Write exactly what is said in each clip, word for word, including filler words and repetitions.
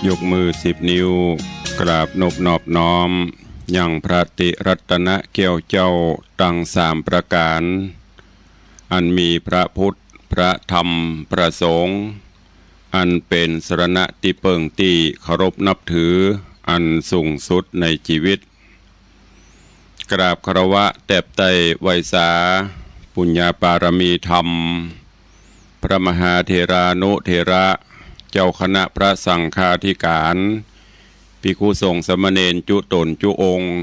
ยกมือสิบนิ้ว กราบนบนอบน้อม ยังพระติรัตนแก้วเจ้าตังสามประก๋าน อันมีพระพุทธ พระธรรม พระสงฆ์ อันเป๋นสรณะตี้เปิ้งตี้เคารพนับถืออันสูงสุดในจีวิต กราบคารวะแตบไต้ไหว้สา ปุญญาปารมีธรรม พระมหาเถรานุเถระ เจ้าคณะพระสังฆาธิก๋าน ภิกขุสงฆ์สามเณรจุ๊ต๋นจุ๊องค์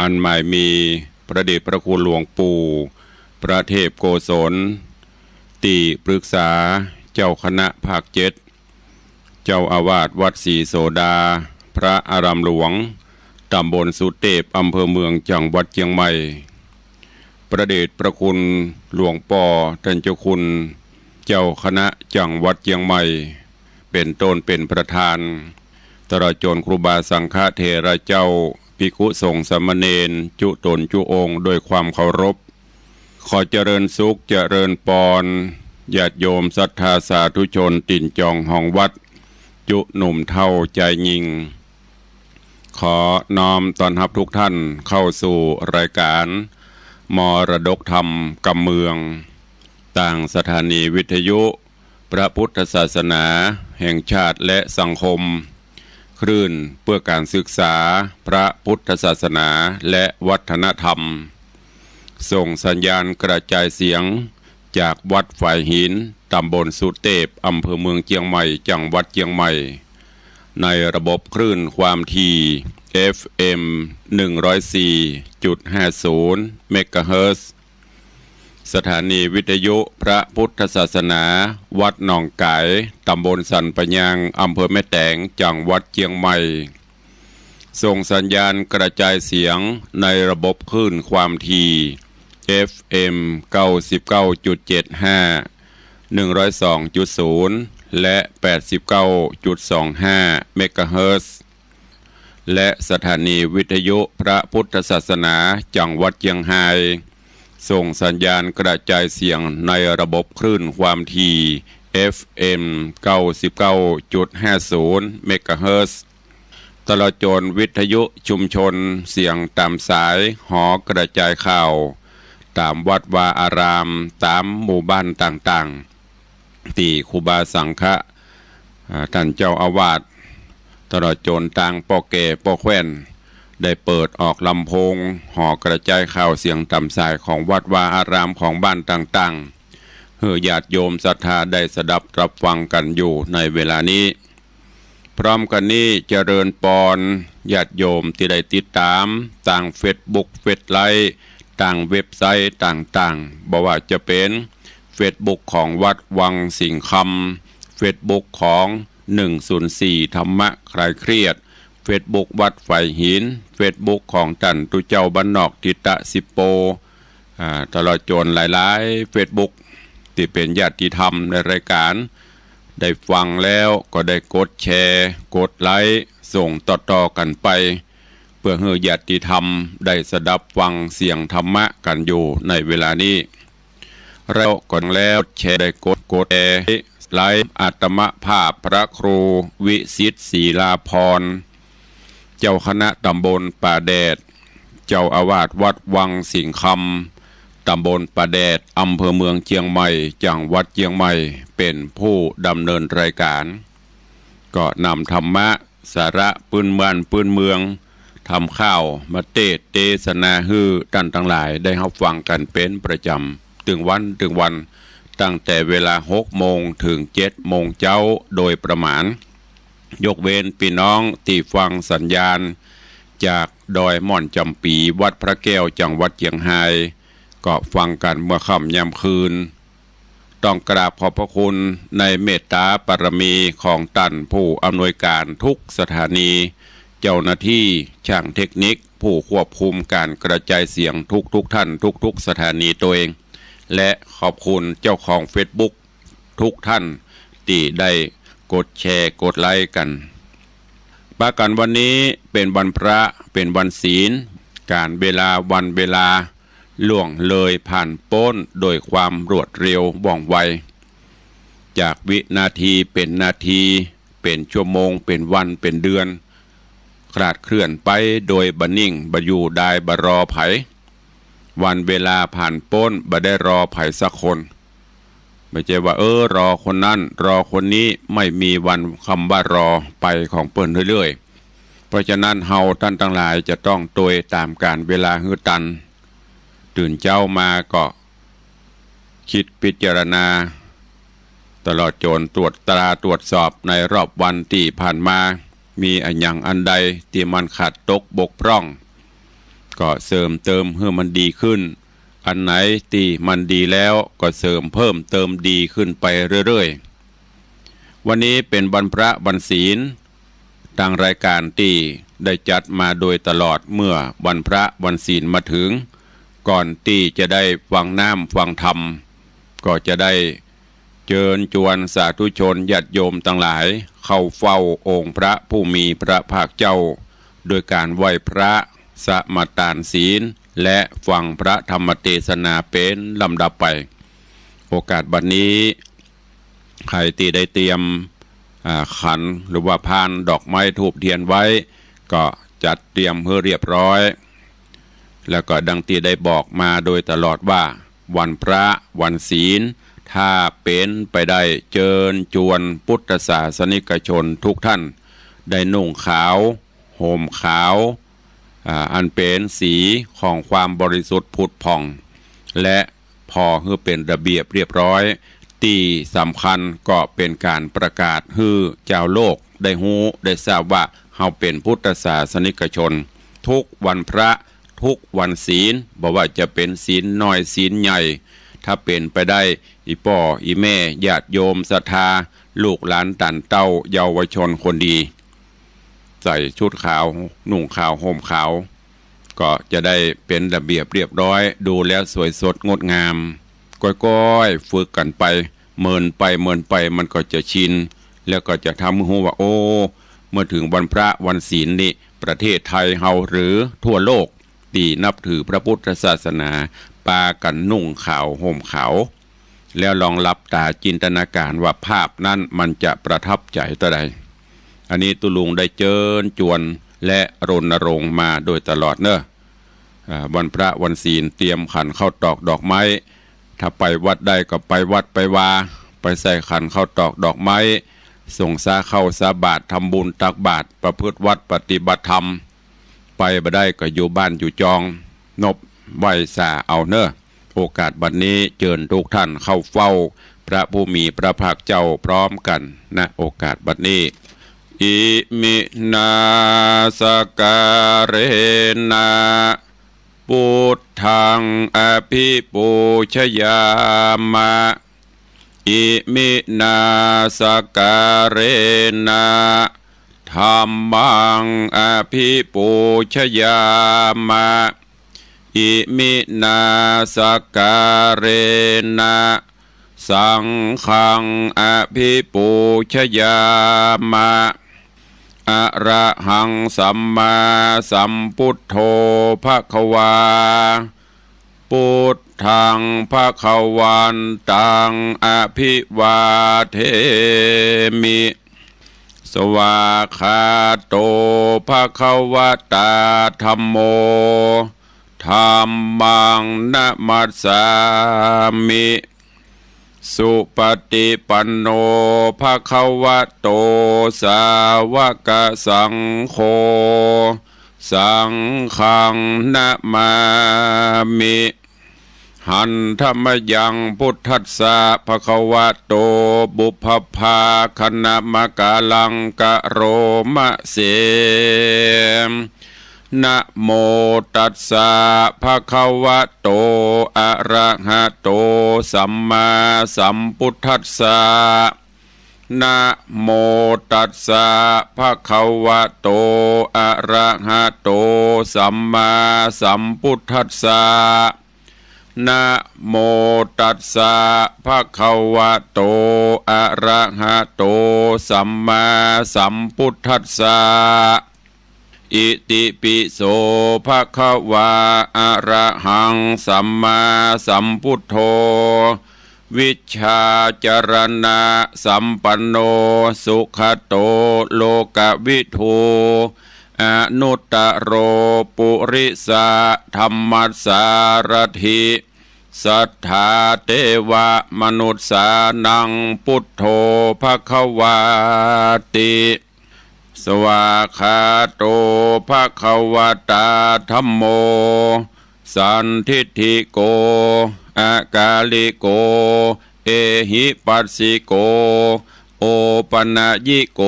อันหมายมีพระเดชพระคุณหลวงปู่ พระเทพโกศล ตี้ปรึกษาเจ้าคณะภาคเจ็ด เจ้าอาวาสวัดศรีโสดา พระอารามหลวง ตำบลสุเตพ อำเภอเมือง จังหวัดเจียงใหม่ พระเดชพระคุณหลวงป้อต้านเจ้าคุณ เจ้าคณะจังหวัดเจียงใหม่ เป๋นต้นเป๋นประธาน ตลอดจ๋นครูบาสังฆเถระเจ้า ภิกขุสงฆ์สามเณรจุ๊ต๋นจุ๊องค์ ด้วยความเคารพ ขอเจริญสุขเจริญปอน ญาติโยมศรัทธาสาธุชนตี๋นจองห้องวัด จุ๊หนุ่มเฒ่าจายญิง ขอน้อมต้อนฮับทุกท่านเข้าสู่รายการมรดกธรรมกำเมือง ตางสถานีวิทยุพระพุทธศาสนาแห่งชาติและสังคม คลื่นเพื่อการศึกษาพระพุทธศาสนาและวัฒนธรรม ส่งสัญญาณกระจายเสียงจากวัดฝายหิน ตำบลสุเตพ อำเภอเมืองเจียงใหม่ จังหวัดเจียงใหม่ ในระบบคลื่นความถี่ เอฟเอ็ม หนึ่งร้อยสี่จุดห้าศูนย์ เมกะเฮิรตซ์ สถานีวิทยุพระพุทธศาสนา วัดหนองก๋าย ตำบลสันป่ายาง อำเภอแม่แตง จังหวัดเจียงใหม่ ส่งสัญญาณกระจายเสียงในระบบคลื่นความถี่ เอฟเอ็ม เก้าสิบเก้าจุดเจ็ดห้า หนึ่งร้อยสองจุดศูนย์ และ แปดสิบเก้าจุดสองห้า เมกะเฮิรตซ์ และสถานีวิทยุพระพุทธศาสนาจังหวัดเจียงฮาย ส่งสัญญาณกระจายเสียงในระบบคลื่นความถี่ เอฟเอ็ม เก้าสิบเก้าจุดห้าศูนย์ เมกะเฮิรตซ์ ตลอดจ๋นวิทยุชุมชนเสียงต๋ามสายหอกระจายข่าว ต๋ามวัดวาอาราม ต๋ามหมู่บ้านต่างๆ ตี้ครูบาสังฆะ อ่า ต้านเจ้าอาวาส ตลอดจ๋นตางป้อแก่ป้อแคว่น ได้เปิดออกลำโพงหอกระจายข่าวเสียงต๋ามสายของวัดวาอารามของบ้านต่างๆ หื้อญาติโยมศรัทธาได้สดับรับฟังกั๋นอยู่ในเวลานี้ พร้อมกั๋นนี้เจริญปอนญาติโยมตี้ได้ติดต๋ามตางเฟซบุ๊ก เฟซไลฟ์ ตางเว็บไซต์ต่างๆ บ่ว่าจะเป๋นเฟซบุ๊กของวัดวังสิงห์คำ เฟซบุ๊กของ หนึ่งศูนย์สี่ ธรรมะคลายเครียด เฟซบุ๊กวัดฝายหิน เฟซบุ๊กของต้านตุ๊เจ้าบ้านนอกทิตะสิบโป อ่า ตลอดจ๋นหลายๆ เฟซบุ๊ก ตี้เป๋นญาติธรรมในรายการ ได้ฟังแล้วก็ได้กดแชร์ กดไลค์ ส่งต่อๆ กั๋นไป เปื้อหื้อญาติธรรมได้สดับฟังเสียงธรรมะกั๋นอยู่ในเวลานี้ แล้วก็แล้วแชร์ ได้กด กดแชร์ ไลค์ อาตมาภาพพระครูวิสิทธิ์ ศิลาภรณ์ เจ้าคณะตำบลป่าแดด เจ้าอาวาสวัดวังสิงห์คำ ตำบลป่าแดด อำเภอเมืองเจียงใหม่ จังหวัดเจียงใหม่ เป๋นผู้ดำเนินรายการ ก็นำธรรมะ สาระปื้นบ้านปื้นเมือง ธรรมข่าวมาเตสน์เตสนาหื้อต้านตังหลายได้ฮับฟังกั๋นเป๋นประจ๋ำ ตึงวันตึงวัน ตั้งแต่เวลาหกโมงเถิงเจ็ดโมงเจ๊าโดยประมาณ ยกเว้นปี้น้องตี้ฟังสัญญาณจากดอยม่อนจ๋ำปี๋ วัดพระแก้ว จังหวัดเจียงฮาย ก็ฟังกั๋นเมื่อค่ำยามคืน ต้องกราบขอบพระคุณในเมตตาปารมีของต้านผู้อำนวยการทุกสถานี เจ้าหน้าตี้ ช่างเทคนิค ผู้ควบคุมก๋านกระจายเสียงทุกๆ ท่าน ทุกๆ สถานีตวย และขอบคุณเจ้าของเฟซบุ๊กทุกท่านตี้ได้กดแชร์ กดไลค์กั๋น ปะกั๋นวันนี้เป๋นวันพระ เป๋นวันศีล ก๋าลเวลาวันเวลา ล่วงเลยผ่านป๊นโดยความรวดเร็วว่องไว จากวินาทีเป๋นนาที เป๋นชั่วโมง เป๋นวัน เป๋นเดือน คลาดเคลื่อนไปโดยบ่นิ่ง บ่อยู่ดาย บ่รอใผ วันเวลาผ่านป๊น บ่ได้รอใผสักคน บ่ใจ้ว่า เออ รอคนนั้น รอคนนี้ ไม่มีวันคำว่ารอ ไปของเปิ้นเรื่อยๆ เพราะฉะนั้นเฮาต้านตังหลายจะต้องตวยต๋ามกาลเวลาหื้อตัน ตื่นเจ๊ามาก็ กึ๊ดพิจารณา ตลอดจ๋นตรวจตราตรวจสอบในรอบวันตี้ผ่านมา มีอะหยังอันใดตี้มันขาดตกบกพร่อง ก็เสริมเติมหื้อมันดีขึ้น อันไหนตี้มันดีแล้วก็เสริมเพิ่มเติมดีขึ้นไปเรื่อยๆ วันนี้เป๋นวันพระวันศีล ตางรายก๋านตี้ได้จัดมาโดยตลอดเมื่อวันพระวันศีลมาเถิง ก่อนตี้จะได้ฟังน้ำฟังธรรม ก็จะได้เจิญจวนสาธุชนญาติโยมตังหลาย เข้าเฝ้าองค์พระผู้มีพระภาคเจ้า โดยก๋านไหว้พระ สมาตานศีล และฟังพระธรรมเตสนาเป๋นลำดับไป โอกาสบัดนี้ ใผตี้ได้เตรียม อ่า ขันหรือว่าพานดอกไม้ธูปเตียนไว้ ก็จัดเตรียมหื้อเรียบร้อย แล้วก็ดังตี้ได้บอกมาโดยตลอดว่า วันพระวันศีล ถ้าเป๋นไปได้เจิญจวนพุทธศาสนิกชนทุกท่าน ได้นุ่งขาว ห่มขาว อ่า อันเป๋นสีของความบริสุทธิ์ผุดผ่อง และผ่อหื้อเป๋นระเบียบเรียบร้อย ตี้สำคัญก็เป๋นก๋านประกาศหื้อจาวโลกได้ฮู้ได้ทราบว่า เฮาเป๋นพุทธศาสนิกชน ทุกวันพระ ทุกวันศีล บ่ว่าจะเป๋นศีลน้อยศีลใหญ่ ถ้าเป๋นไปได้ อี่ป้ออี่แม่ญาติโยมศรัทธา ลูกหลานต้านเต้าเยาวชนคนดี ใส่ชุดขาว นุ่งขาว ห่มขาว ก็จะได้เป๋นระเบียบเรียบร้อย ดูแล้วสวยสดงดงาม ก้อยๆ ฝึกกั๋นไป เมินไปเมินไปมันก็จะชิน แล้วก็จะทำหื้อฮู้ว่า โอ้ เมื่อเถิงวันพระวันศีลนี่ ประเทศไทยเฮาหรือทั่วโลกตี้นับถือพระพุทธศาสนา ปากั๋นนุ่งขาวห่มขาว แล้วลองหลับต๋าจินตนาก๋ารว่าภาพนั้นมันจะประทับใจ๋เต้าใด อันนี้ตุ๊ลุงได้เจิญจวนและรณรงค์มาโดยตลอดเน่อ อ่า วันพระวันศีลเตรียมขันข้าวตอกดอกไม้ ถ้าไปวัดได้ก็ไปวัดไปวา ไปใส่ขันข้าวตอกดอกไม้ สงฆ์สาข้าวสาบาตร ทำบุญตักบาตร ประพฤติวัตรปฏิบัติธรรม ไปบ่ได้ก็อยู่บ้านอยู่จอง นบไหว้สาเอาเน่อ โอกาสบัดนี้เจิญทุกท่านเข้าเฝ้าพระผู้มีพระภาคเจ้าพร้อมกั๋น ณ โอกาสบัดนี้ อิมินาสการะนะ พุทธังอภิปูชยามะ อิมินาสการะนะ ธัมมังอภิปูชยามะ อิมินาสการะนะ สังฆังอภิปูชยามะ อะระหังสัมมาสัมพุทโธภะคะวา พุทธังภะคะวันตังอภิวาเทมิ สวากขาโตภะคะวะตาธัมโม ธัมมังนะมัสสามิ สุปฏิปันโนภะคะวะโต สาวกสังโฆ สังฆังนะมามิ หันธะมะยังพุทธัสสะภะคะวะโต ปุพพะภาคะนะมะกะลังกะโรมะเส นะโมตัสสะภะคะวะโต อะระหะโต สัมมาสัมพุทธัสสะ นะโมตัสสะภะคะวะโต อะระหะโต สัมมาสัมพุทธัสสะ นะโมตัสสะภะคะวะโต อะระหะโต สัมมาสัมพุทธัสสะ อิติปิโสภะคะวา อะระหังสัมมาสัมพุทโธ วิชชาจรณะสัมปันโน สุขโตโลกวิทู อนุตตโรปุริสะธัมมัสสารถิ สัทธาเตวะมนุสสานัง ปุทโธภะคะวาติ สวากขาโตภะคะวะตาธัมโม สันทิฏฐิโก อากาลิโก เอหิปัสสิโก โอปะนะยิโก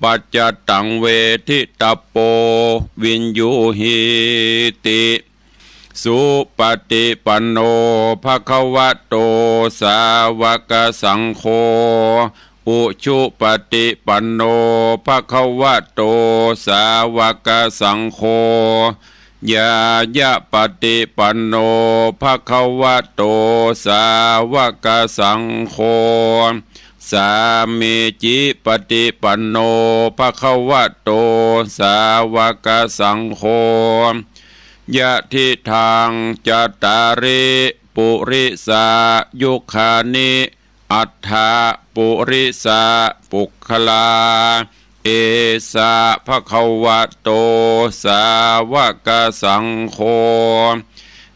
ปัจจัตตังเวทิตัปโป วิญญูหีติ สุปะฏิปันโนภะคะวะโต สาวะกะสังโฆ อุชุปะฏิปันโนภะคะวะโต สาวะกะสังโฆ ญาญะปะฏิปันโนภะคะวะโต สาวะกะสังโฆ สามีจิปะฏิปันโนภะคะวะโต สาวะกะสังโฆ ยะทิทังจัตตาริปุริสายุคานิ อัฏฐะปุริสะปุคคลา เอสะภะคะวะโต สาวะกะสังโฆ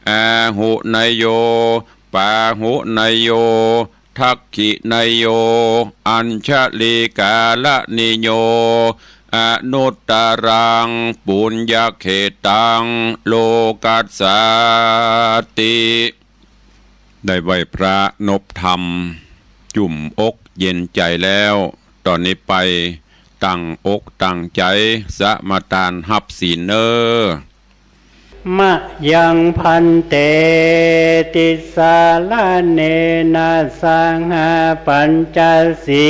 อาหุเนยโย ปาหุเนยโย ทักขิเนยโย อัญชลีกาละนิโย อนุตตรังปุญญเขตตัง โลกัสสาติ ได้ไหว้พระนบธรรม จุ่มอกเย็นใจ๋แล้ว ต่อนี้ไปตั้งอกตั้งใจ๋สมาตานฮับศีลเน่อ มะยังภันเต ติสสารเณนะสหะ ปัญจสี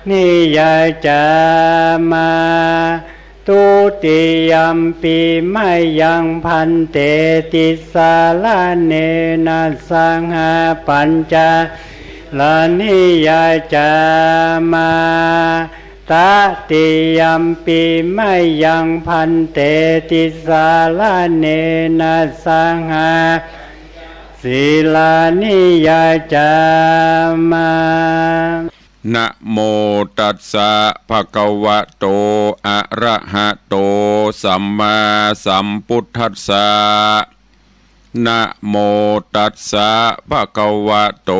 ลานิยาจามะ ทุติยัมปิ มะยังภันเต ติสสารเณนะสหะ ปัญจสีลานิยาจามะ ตติยัมปิ มะยังภันเต ติสสารเณนะสหะ ปัญจสีลานิยาจามะ นะโมตัสสะภะคะวะโต อะระหะโต สัมมาสัมพุทธัสสะ นะโมตัสสะภะคะวะโต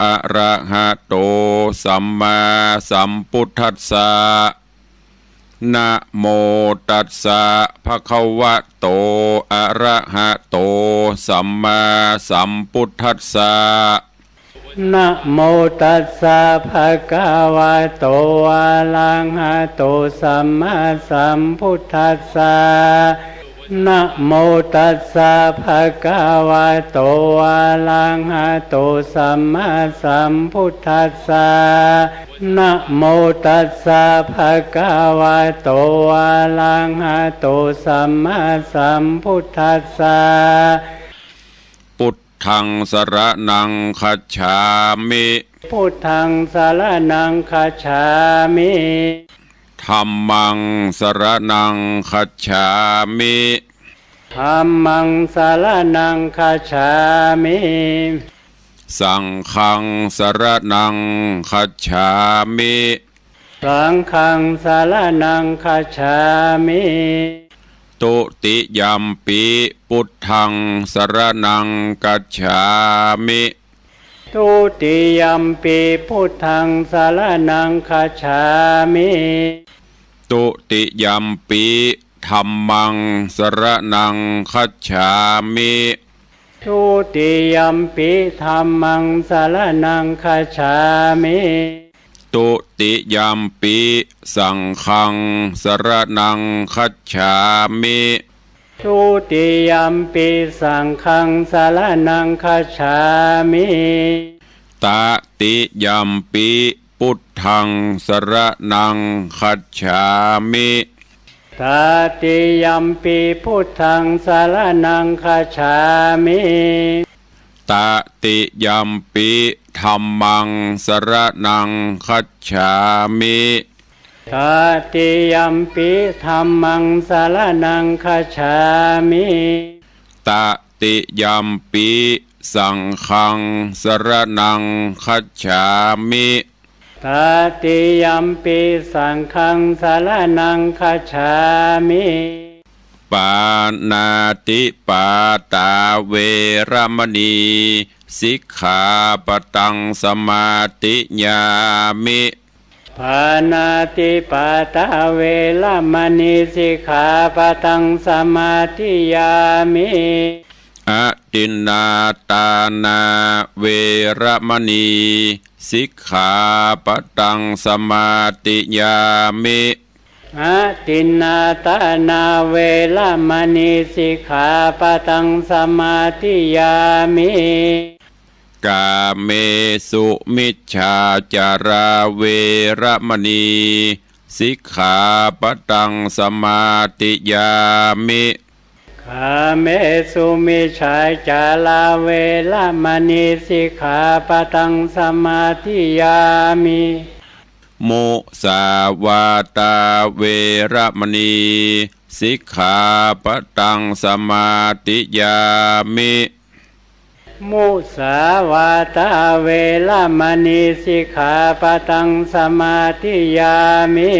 อะระหะโต สัมมาสัมพุทธัสสะ นะโมตัสสะภะคะวะโต อะระหะโต สัมมาสัมพุทธัสสะ นะโมตัสสะภะคะวะโต อะระหะโต สัมมาสัมพุทธัสสะ นะโมตัสสะภะคะวะโต อะระหะโต สัมมาสัมพุทธัสสะ นะโมตัสสะภะคะวะโต อะระหะโต สัมมาสัมพุทธัสสะ พุทธังสรณังคัจฉามิ พุทธังสรณังคัจฉามิ ธัมมังสรณังคัจฉามิ ธัมมังสรณังคัจฉามิ สังฆังสรณังคัจฉามิ สังฆังสรณังคัจฉามิ ทุติยัมปิ พุทธังสรณังคัจฉามิ ทุติยัมปิ พุทธังสรณังคัจฉามิ ทุติยัมปิ ธัมมังสรณังคัจฉามิ ทุติยัมปิ ธัมมังสรณังคัจฉามิ ทุติยัมปิ สังฆังสรณังคัจฉามิ ทุติยัมปิ สังฆังสรณังคัจฉามิ ตติยัมปิ พุทธังสรณังคัจฉามิ ตติยัมปิ พุทธังสรณังคัจฉามิ ตติยัมปิ ธัมมังสรณังคัจฉามิ ตติยัมปิ ธัมมังสรณังคัจฉามิ ตติยัมปิ สังฆังสรณังคัจฉามิ Tatiyampi saṅghaṃ saraṇaṃ gacchāmi. Pāṇātipātā veramaṇī sikkhāpadaṃ samādiyāmi. Pāṇātipātā veramaṇī sikkhāpadaṃ samādiyāmi. Adinnādānā veramaṇī sikkhāpadaṃ samādiyāmi. Adinnādānā veramaṇī sikkhāpadaṃ samādiyāmi. Kāmesumicchācārā veramaṇī sikkhāpadaṃ samādiyāmi. Kāmesumicchācārā veramaṇī sikkhāpadaṃ samādiyāmi. Musāvādā veramaṇī sikkhāpadaṃ samādiyāmi. Musāvādā veramaṇī sikkhāpadaṃ samādiyāmi.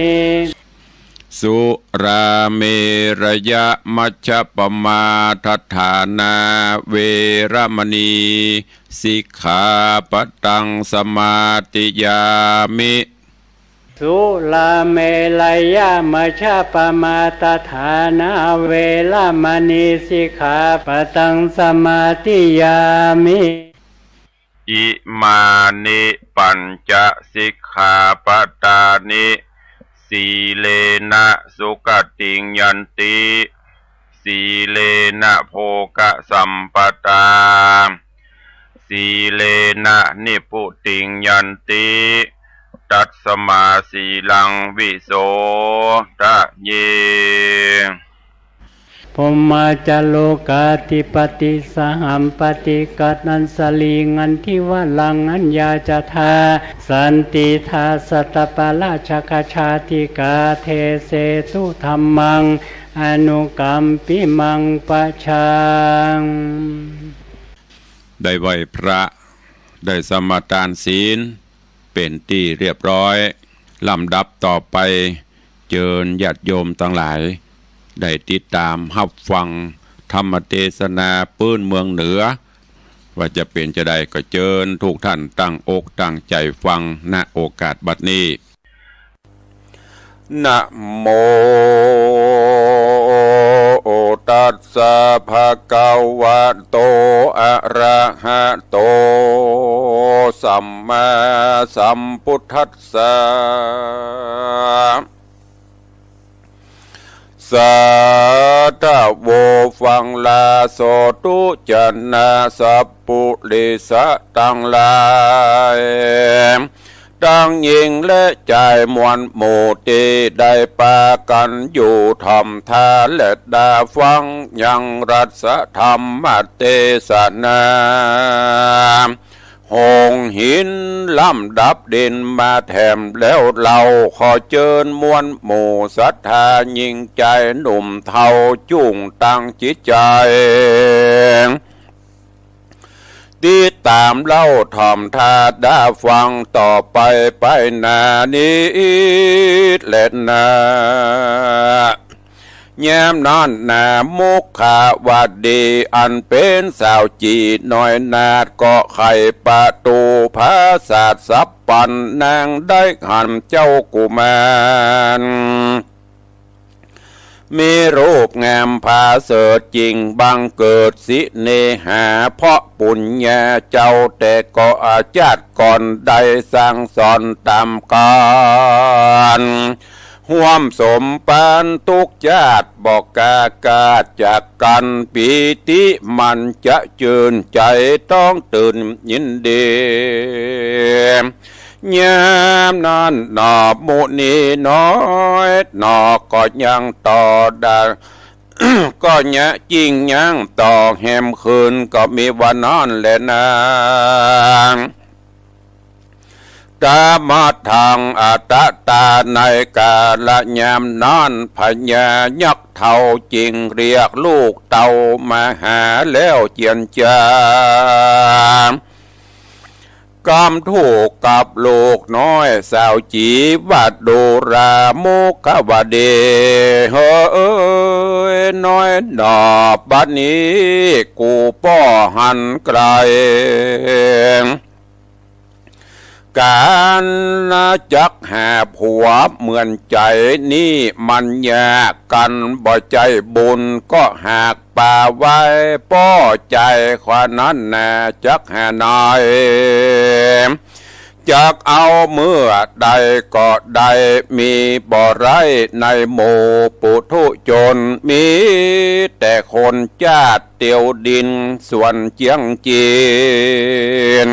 Surāmerayamajjapamādaṭṭhānā veramaṇī sikkhāpadaṃ samādiyāmi. Surāmerayamajjapamādaṭṭhānā veramaṇī sikkhāpadaṃ samādiyāmi. Imāni pañca sikkhāpadāni. Sīlena sugatiṃ yanti, sīlena bhogasampadā, sīlena nibbutiṃ yanti, tasmā sīlaṃ visodhaye. Brahmā ca lokādhipati sahampati katañjalī nandivaraṃ aññācatthā santidā sattaparājagajā dīghā desetu dhammaṃ anukampimaṃ pajaṃ. ได้ไหว้พระ ได้สมาทานศีล เป๋นตี้เรียบร้อย ลำดับต่อไป เจิญญาติโยมตังหลาย ได้ติดต๋ามฮับฟังธรรมเตสนาปื๊นเมืองเหนือ ว่าจะเป๋นจาใด ก็เจิญทุกท่านตั้งอกตั้งใจ๋ฟัง ณ โอกาสบัดนี้ Namo tassa bhagavato arahato sammāsambuddhassa. Sādhavo ฟังลา สาธุชน สัพพุริสะตังหลาย ตังหญิงและจายมวลหมู่ ตี้ได้ปากั๋นอยู่ถ่อมท่าและตาฟังยังรัตถธรรมเตสนา หงส์หินลำดับดินมาแถมแล้วเล่า ขอเจิญมวลหมู่ศรัทธาหญิงจายหนุ่มเฒ่า จุ่งตั้งจิตใจ๋ ติดต๋ามเล่าถ่อมท่าตาฟังต่อไปไปหน้านี้แลนา ยามนั้นนา มุขาวดี อันเป๋นสาวจี๋น้อยนาฏ ก็ไขประตู๋ผาสาทสัพพันธ์ นางได้หันเจ้ากุมาร มีรูปงามผาเสริฐจริง บังเกิดสิเนหา เพราะปุญญาเจ้าแต่ก่อน อาชาติก่อนได้สั่งสอนต๋ามกั๋น ฮ่วมสมปานตุ๊กชาติ บ่กล้าขาดจากกั๋น ปีติมันจะจื้นใจ๋ต้องตื่นยินดี ยามนั้นหนอ มุนีน้อยหนอ ก็ยังต่อได้ ก็ยังจิ่งยังต่อแหมคืน ก็มีว่านั้นแลนา ตมะทัง อัตตา ในกาลยามนั้น พญายักษ์เฒ่าจึงเรียกลูกเต้ามาหาแล้วเจียรจา กำถูกกับลูกน้อยสาวจี ว่าดูรามุขวดี เฮ้ยน้อยหนอ บัดนี้กูป้อหันไกล ก๋านจักหาผัวเหมือนใจ๋นี่มันยาก กันบ่ใจ้บุญก็หากปาไว้ ป้อใจ๋ขวานั้นนาจักหาไหน จักเอาเมื่อใดก็ได้ มีบ่ไร้ในหมู่ปุถุชน มีแต่คนจาติเตียวดินส่วนเจียงจีน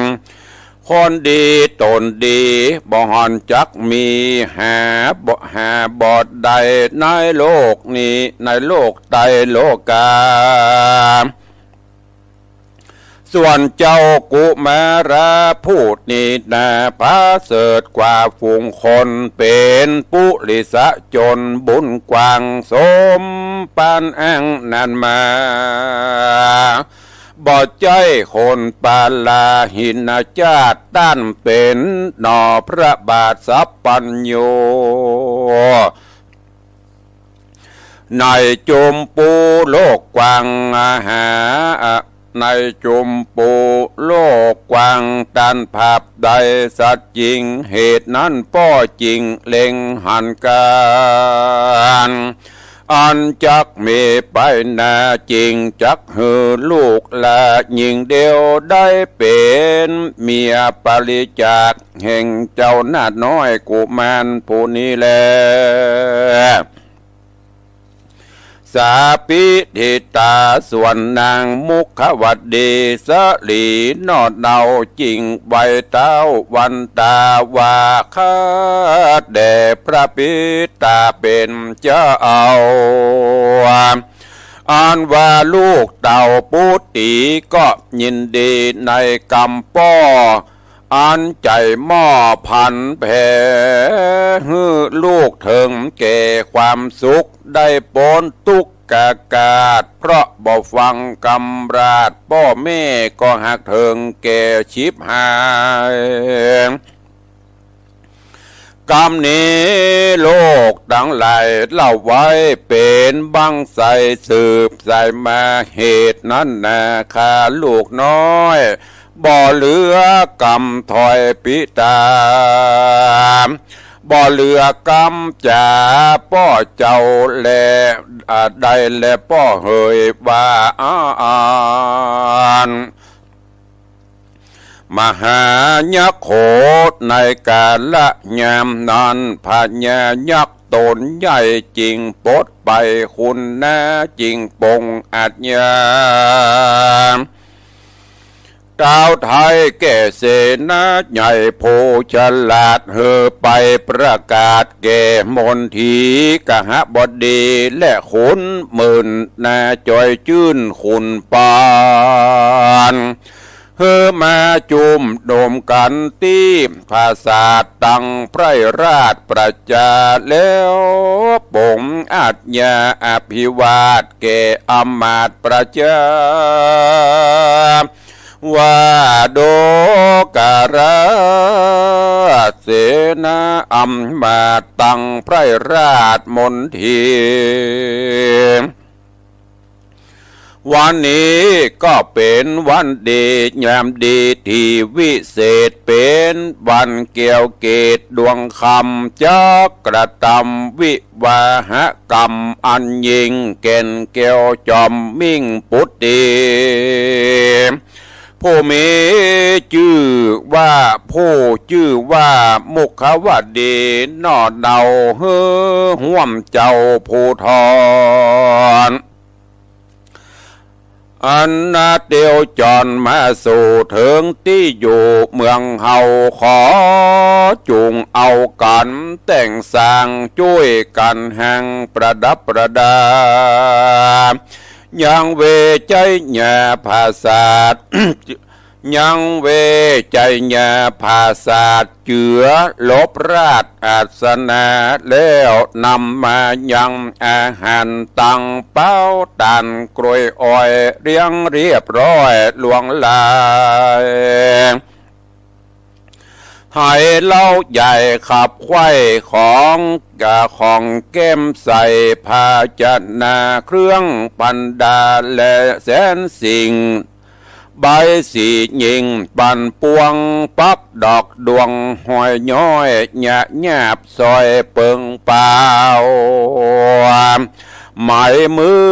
คนดีตนดีบ่หันจักมี หาบ่ หาบ่ได้ในโลกนี้ ในโลกไตรโลกา ส่วนเจ้ากุมาราผู้นี้นา ประเสริฐกว่าฝูงคน เป๋นปุริสะชนบุญกว้าง สมปานอ้างนั้นมา บ่ใจ้คนปาลาหินจาติ ต้านเป๋นหน่อพระบาทสัพพัญญู ในจุมปูโลกกว้าง หา ในจุมปูโลกกว้าง ต้านภาพได้สัตย์จริง เหตุนั้นป้อจึงเล็งหันก๋าน อันจักมีไปหน้า จึงจักหื้อลูกหล้าญิงเดียว ได้เป๋นเมียปริจาค แห่งเจ้าหน้าน้อยกุมารผู้นี้แล สาปิถิตา ส่วนนางมุขวดีสลีหน่อเนา จึงไหว้เต๊าวันตาว่า ข้าแต่พระปิตาเป๋นเจ้า อันว่าลูกเต้าปุตตีก็ยินดีในกำป้อ อันใจ๋มอบผันแผ่ หื้อลูกเถิงแก่ความสุข ได้ป๊นตุ๊กข์กากาศ เพราะบ่ฟังกำราช ป้อแม่ก็หากเถิงแก่ฉิบหาย กำนี้ลูกตังหลายเล่าไว้เป๋นบั้งไส้สืบสายมา เหตุนั้นนาข้าลูกน้อย บ่เหลือกำถ้อยปิตา บ่เหลือกำจ๋าป้อเจ้าแล อ่า ได้แลป้อเหยว่า อ่า อัน มหายักษ์โขด ในกาละยามนั้น พญายักษ์ต๋นใหญ่จึงปลดไป คุณนาจึงปงอาชญา กล่าวไถ่แก่เสนาใหญ่ผู้ฉลาด หื้อไปประกาศแก่มนทีกหบดี และขุนหมื่นนาจอยจื้นขุนปาน หื้อมาจุมนุมกั๋นตี้ผาสาทตังไพร่ราชประจา แล้วปงอาชญาอภิวาทแก่อำมาตย์ประจา ว่าดูกราชเสนาอำมาตย์ตังไพร่ราชมนที วันนี้ก็เป๋นวันดียามดีตี้วิเศษ เป๋นวันแก้วเกศดวงคำ จักกระตำวิวาหกรรมอันยิ่งแก่นแก้วจอมมิ่งปุตตี ผู้มีจื้อว่า ผู้จื้อว่ามุขวดีหน่อเนา หื้อฮ่วมเจ้าผู้ทอน อันนาเตียวจรมาสู่เถิงตี้อยู่เมืองเฮา ขอจุ่งเอากั๋นแต่งสร้าง จ้วยกั๋นหังประดับประดา ยังเวไชยาผาสาท ยังเวชยาผาสาทเจือลบราชอาสนะ แล้วนำมายังอาหารตังเป๊าตานกล้วยอ้อยเลี้ยงเรียบร้อยลวงลาย ไหเล้าใหญ่ขับไขว้ของ ของแก้มใส ภาชนะเครื่องประดับและแสนสิ่ง ใบสีหญิงปันปวง ปักดอกดวงห้อยย้อย หยะหยาบสอยเปิงเปล่า ไหมมือ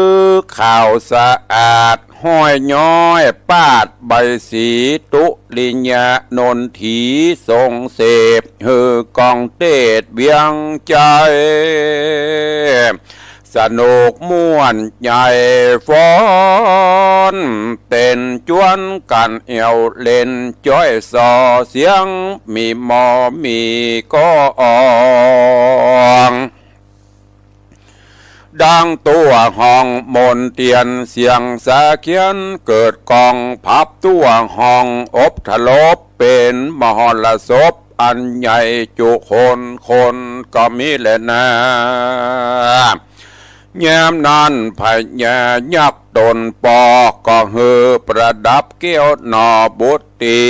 ขาวสะอาด ห้อยย้อยปาดใบสี ตุริยะนนทีทรงเสพ หื้อกองเตศเวียงใจ๋ สนุกม่วนใหญ่ฟ้อนเต้นจวนกั๋นแอ่วเล่น จ้อยส่อเสียงมีหมอมีก้อง ดังตั๋วฮ้องมนต์เตียนเสียงสาเขียนเกิดก้อง พับตั๋วฮ้องอบถลบเป๋นมหรสพอันใหญ่จุคนคนก็มีแลนา ยามนั้นพญายักษ์ต๋นปอก็หื้อประดับแก้วหน่อบุตรี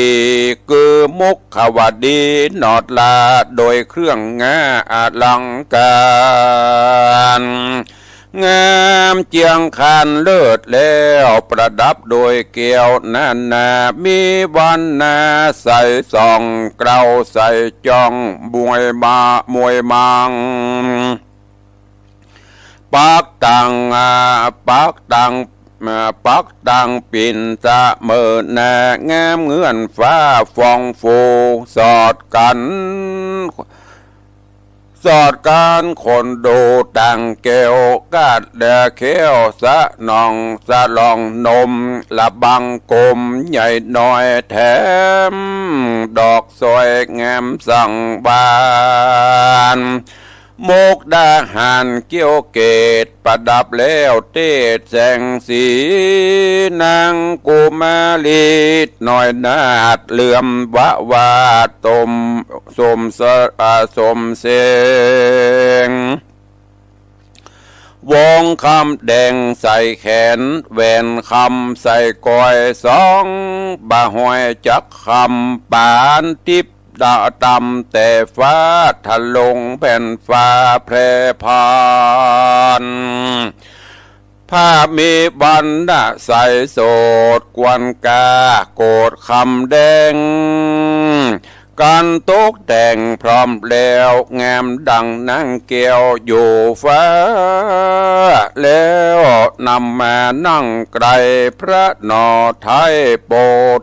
คือมุขวดีหนอดลา โดยเครื่องงาอลังก๋าร งามเจียงคานเลิศแล้ว ประดับโดยแก้วนานา มีวรรณาใสส่อง เกล้าใสจ้อง มวยมา มวยมัง ปักตัง อ่า ปักตัง อ่า ปักตังปิ่นเสมอหน้า งามเหมือนฟ้าฟองฟู สอดกั๋น สอดกั๋นคนดูต่างแก้ว กาดและแค้ว สนองสลองนม ระบังกมใหญ่น้อย แถมดอกสร้อยงามสังวาล มุกดาหารเกี้ยวเกต ประดับแล้วเตศแสงสี นางกุมารีน้อยนาฏ เหลื่อมวะวาดสม สมสะ อ่า สมเสง วงคำแดงใส่แขน แหวนคำใส่ก้อย สองบ่าห้อยจักคำ ปานทิพย์ดาวต่ำแต่ฟ้า ทะลงแผ่นฟ้าแผ่ผ่าน ผ้ามีวรรณะใสโสด กวนกาโกศคำแดง ก๋านตกแต่งพร้อมแล้ว งามดังนางแก้วอยู่ฟ้า แล้วนำมานั่งไกล พระหน่อไท้โพ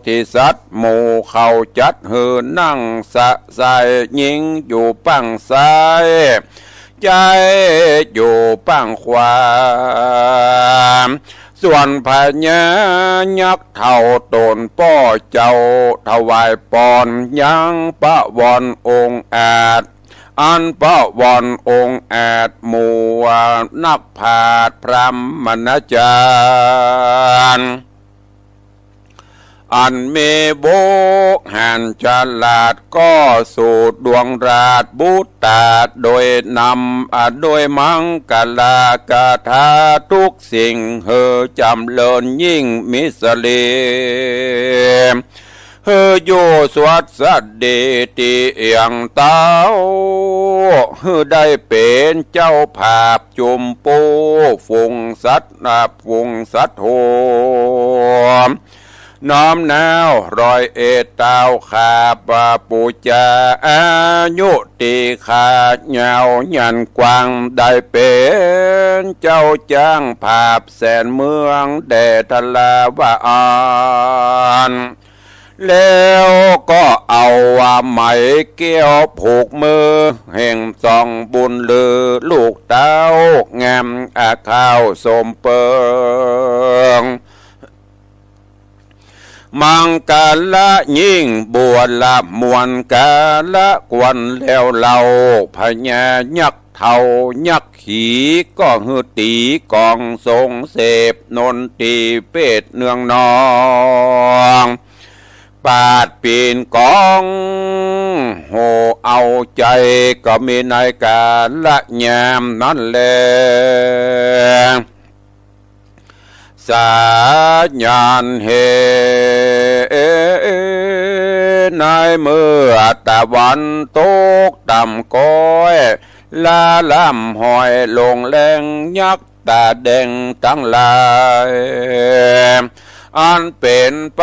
ธิสัตว์ หมู่เขาจัดหื้อนั่งสะใส หญิงอยู่ป้างซ้าย จายอยู่ป้างขวา ส่วนพญายักษ์เฒ่าต๋นป้อเจ้า ถวายปอนยังพระวรองค์อาจ อันพระวรองค์อาจ หมู่นักปราชญ์พราหมณาจารย์ อันมีโวหารฉลาด ก็สู่ดวงราชบุตรา โดยนำ อ่า โดยมังกลาคาถาทุกสิ่ง หื้อจ๋ำเริญยิ่งมีเสน่ห์ หื้ออยู่สวัสดีตี้เอี่ยงเต๊า หื้อได้เป๋นเจ้าภาพจุมปู้ฝูงสัตว์ อ่า ฝูงสัตว์โห น้อมน้าวร้อยเอ็ดเต๊า ข้าพระปูจาอายุตี้ข้ายาวยันกว้าง ได้เป๋นเจ้าจ้างภาพแสนเมืองแด่ทลาวะอัน แล้วก็เอาว่าไหมแก้วผูกมือ แห่งสองบุญลือลูกเต้างามอาข้าวสมเปิง มังกละยิ่งบัวละมวลกาละควรแล้วเล่า พญายักษ์เฒ่ายักษ์ขีก็หื้อตี๋กลองทรงเสพ นนทีเปตเนืองนอง ปาดปี๋นก๋อง โหเอาใจ๋ ก็มีในก๋าละยามนั้นแล สาญาณเห ในเมื่อตะวันตกต่ำก้อย ละล่ำห้อยลงแลง ยักษ์ต๋าแดงตังหลาย อันเป๋นป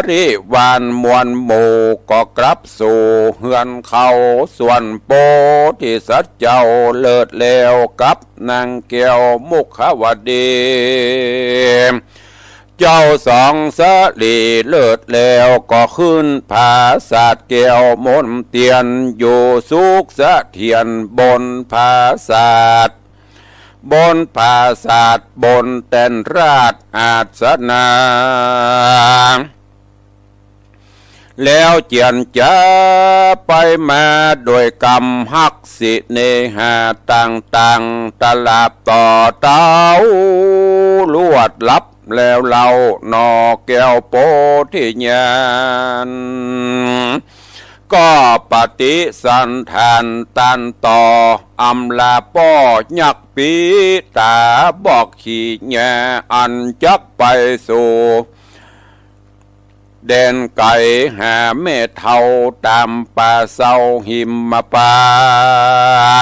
ริวารมวลหมู่ ก็กลับสู่เฮือนเขา ส่วนโพธิสัตว์เจ้าเลิศแล้วกับนางแก้วมุขวดี เจ้าสองสะหลีเลิศแล้ว ก็ขึ้นผาสาทแก้วมนเตียน อยู่สุขเสถียรบนผาสาท บนผาสาท บนแต้นราชอาสนะ แล้วเจียรจ๋าไปมาโดยก๋ำฮักเสน่หาต่างๆ ตราบต่อเต๊า ลวดลับแล้วเล่าหนอแก้วโพธิญาณ ก็ปฏิสันถานตันต่อ อำลาป้อยักษ์ปี๋ต๋าบอกขี่ญา อันจักไปสู่ แดนไก๋หาแม่เฒ่าต๋ามป่าเซาหิมพา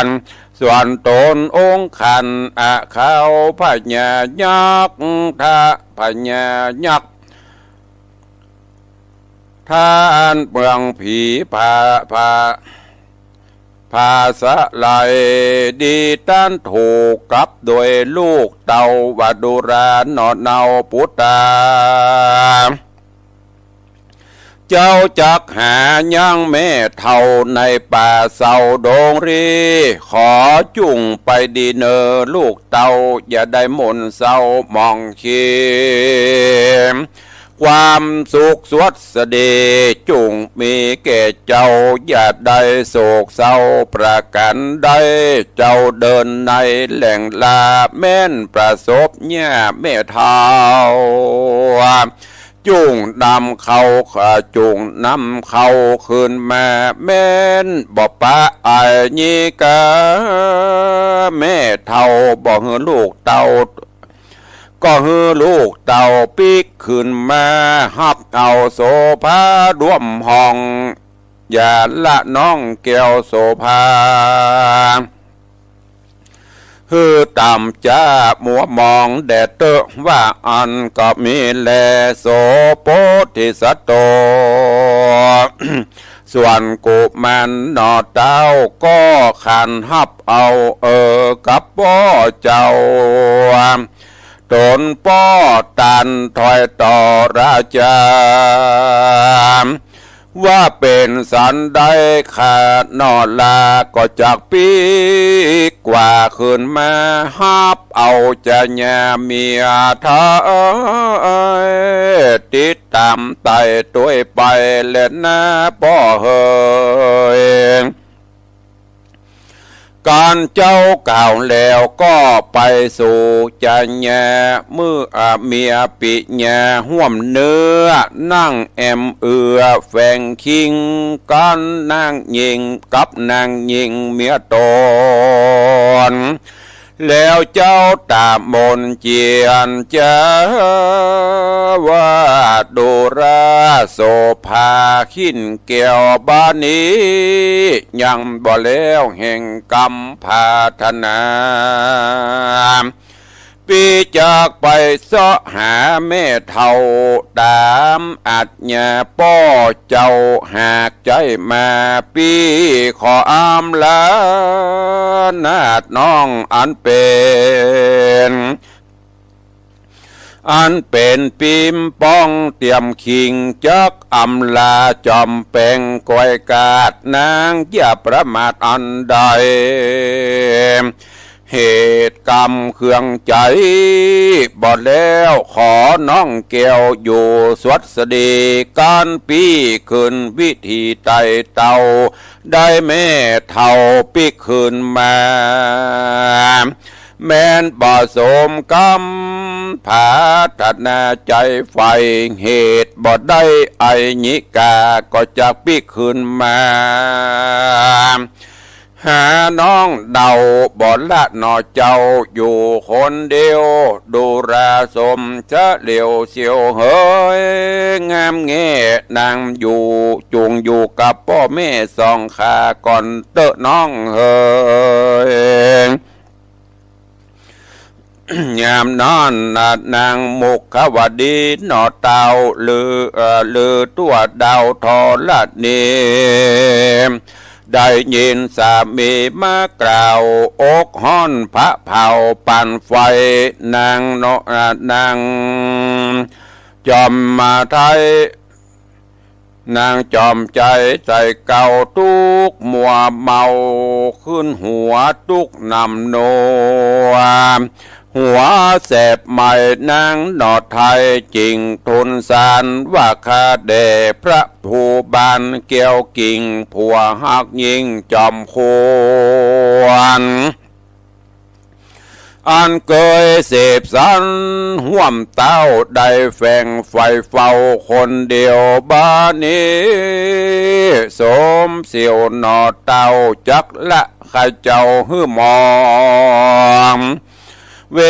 นต์ ส่วนต๋นองค์ขันอาขาวพญายักษ์ ทะพญายักษ์ ต้านเมืองผีผา ผา ผาสะไหล ดีต้านถูกกับโดยลูกเต้าว่าดูราหนอเนาปุตตา เจ้าจักหายังแม่เฒ่าในป่าเซาดงรี ขอจุ่งไปดีเน่อลูกเต้า อย่าได้หม่นเศร้าหมองเขม ความสุขสวัสดีจุ่งมีแก่เจ้า อย่าได้โศกเศร้าประก๋านใด เจ้าเดินในแหล่งลาแม่นประสบเนี่ยแม่เฒ่า จุ่งนำเขา จุ่งนำเขาคืนมาแม่นบ่ปะอายนี้กา แม่เฒ่าบ่หื้อลูกเต้า ก็หื้อลูกเต้าปิ๊กคืนมา ฮับเอาโสภาร่วมห้อง อย่าละน้องแก้วโสภา หื้อต่ำจ๊ามัวหมองแด่เต๊อะ ว่าอั้นก็มีแล โสโพธิสัตโต ส่วนกุมารหนอเต้า ก็ขานฮับเอา เออ กับป้อเจ้า ต๋นป้อตันถอยต่อราชา ว่าเป๋นสันใดข้าหนอลา ก็จักปิ๊กกว่าคืนมา ฮับเอาจะญาเมียไทย ติดต๋ามไต่ตวยไปแลนาป้อเหย ก๋านเจ้ากล่าวแล้วก็ไปสู่จะญา เมื่อเมียปิญาฮ่วมเนื้อ นั่งแอมเอือแฝงคิง ก๋านนางญิงกับนางญิงเมียต๋น แล้วเจ้าต๋ามนเจียรจ๋า ว่าดูราโสภา ขิ้นแก้วบานี้ ยังบ่แล้วแห่งกำปรารถนา ปี้จักไปเซาะหาแม่เฒ่า ต๋ามอาจญาป้อเจ้า หากใจ้มา ปี้ขออำลานาถน้องอันเป๋น อันเป๋นปิ๊มป้องเตียมคิง จักอำลาจอมแป๋งก้อยกาดนาง อย่าประมาทอันใด เหตุกรรมเครื่องใจ๋ บ่แล้วขอน้องแก้วอยู่สวัสดี ก๋านปี้คืนวิธีไต่เต้า ได้แม่เฒ่าปิ๊กคืนมา แม้นบ่สมกำผาถนาใจ๋ใฝ่ เหตุบ่ได้อัยยิกา ก็จักปิ๊กคืนมา หาน้องเดาบ่ละหนอเจ้า อยู่คนเดียวดูราสมเสลียวเสียวเหย งามแง่นางอยู่ จุ่งอยู่กับป้อแม่สองข้าก่อนเต๊อะน้องเหย ยามนั้นน่ะนางมุขวดีหนอเต้า ลือ เอ่อ ลือตั๋วดาวธรณี ได้ยินสามีมากล่าว อกฮ้อนผะเผาปานไฟ นางเนาะ อ่า นางจอมมาไทย นางจอมใจ๋ใส่เก่าตุ๊กมัวเมา ขึ้นหัวตุ๊กนำหนัว หัวแสบไหม้นางหนอไทย จึงทูลสารว่าข้าแด่พระภูบาล แก้วกิ่งผัวฮักยิ่งจอมควร อันเกยเสพสันฮ่วมเต้า ได้แฝงใฝ่เฝ้าคนเดียว บาดนี้สมเสียวหนอเต้า จักละข้าเจ้าหื้อมอง เว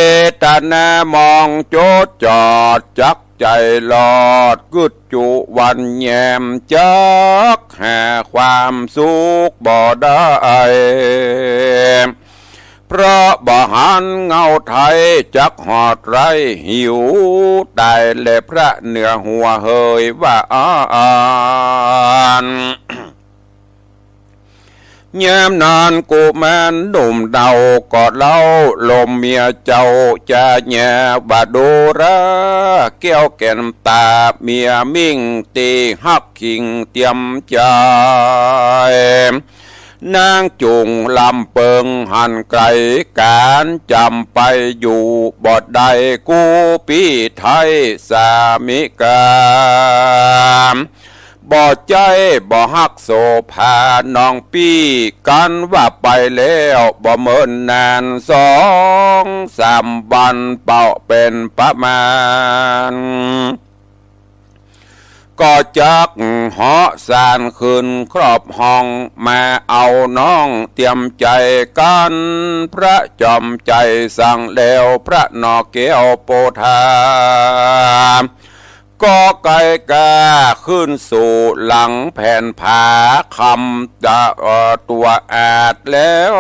ทนามองจดจอด จักใจ๋หลอดกึ๊ดจุวันแยม จักหาความสุขบ่ได้ เพราะบ่หันเงาไทย จักหอดไร้หิวต๋ายแล พระเหนือหัวเหยว่าอั้น ยามนั้นกุมารหนุ่มเดาก็เล่า ลมเมียเจ้าจะแย่ว่าดูรา แก้วแก่นต๋าเมียมิ่ง ตี้ฮักคิงเตียมใจ๋ นางจุ่งลำเปิงหันไก๋ ก๋านจ๋ำไปอยู่บ่ได้ กู้ปี้ไทยสามิกา บ่ใจ้บ่ฮักโสภาน้องปี้ กันว่าไปแล้วบ่เมินนาน สองสามวันเป๋าะเป๋นประมาณ ก็จักเหาะสานขึ้นครอบห้อง มาเอาน้องเตียมใจ๋กั๋น พระจอมใจ๋สั่งแล้ว พระหนอแก้วโปธา ก็ไก๋ก้าขึ้นสู่หลังแผ่นผา คำตะ เอ่อ ตั๋วอาดแล้ว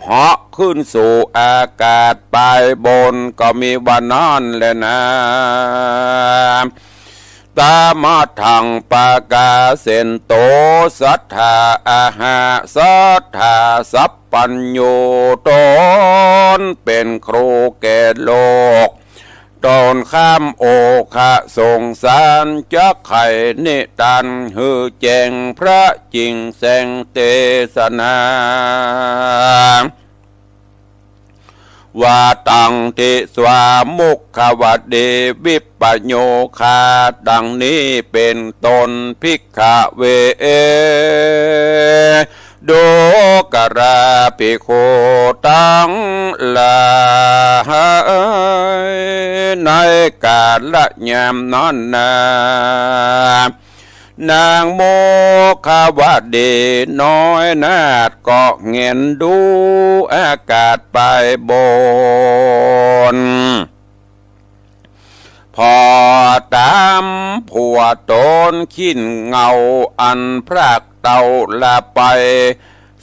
เหาะขึ้นสู่อากาศปายบน ก็มีว่านั้นแลนา ตามัทธังปะกาเสนโต สัตถาอะหะ สัตถาสัพพัญญู ต๋นเป๋นครูแก่โลก ต๋นข้ามโอคะสงสาร จักไขนิทานหื้อแจ้ง พระจิ่งแสงเตสนา ว่าตังติสวามุขวดีวิปโยคา ดังนี้เป๋นต้น ภิกขเว ดูกราภิกขุตังหลาย ในกาละยามนั้นนา นางมุขวดีน้อยนาฏก็แหงนดูอากาศปายบน ผ่อต๋ามผัวต๋น คินเงาอันพรากเต้าละไป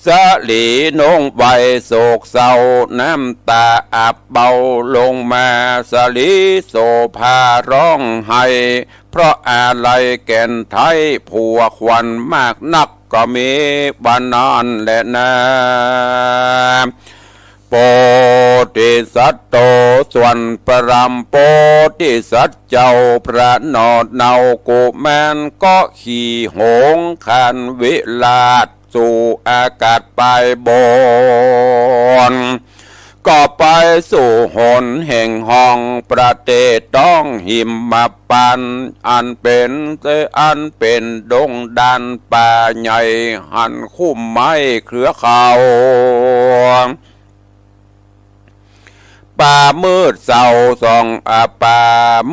สะหลีนุ่งไวโศกเศร้า น้ำต๋าอับเบาลงมา สะหลีโสภาฮ้องไห้ เพราะอาลัยแก่นไท้ ผัวขวัญมากนัก ก็มีว่านั้นแลนา โพธิสัตโต ส่วนปรามโพธิสัตว์เจ้า พระหนอเนากุมาร ก็ขี่หงส์คานวิราช สู่อากาศปายบน ก็ไปสู่หนแห่งห้องประเทศต้องหิมพานต์ อันเป๋น อันเป๋นดงดานป่าใหญ่ หันคุ้มไม้เครือเขา ป่ามืดเศร้าสอง อ่า ป่า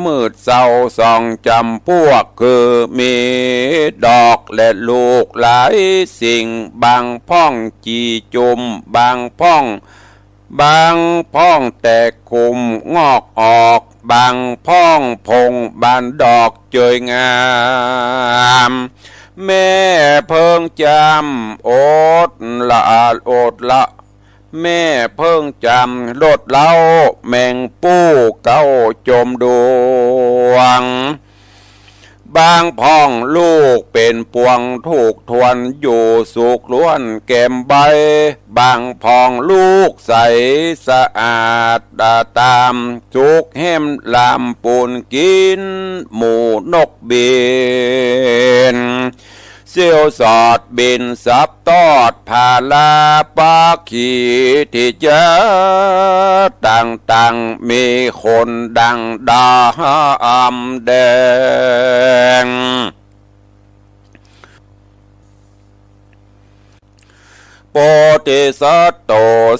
มืดเศร้าสองจ๋ำปวก คือมีดอกและลูกหลายสิ่ง บางพ่องจีจุม บางพ่อง บางพ่องแตกคุมงอกออก บางพ่องผงบานดอกเจยงาม แม่เพิ่งจ๋ำอดละ อดละ แม่เพิ่งจ๋ำลดเล้า แมงปู้เก๊าจมดวง บางพ่องลูกเป๋นปวงถูกทวน อยู่สุขล้วนแก้มใบ บางพ่องลูกใสสะอาดต๋ามสุข แหมลามปูนกิ๋นหมู่นกบิน เสียวสอดบินสับตอดผาลา ปักขีที่จ๋าต่างๆ มีขนดังดำแดง โพธิสัตว์โต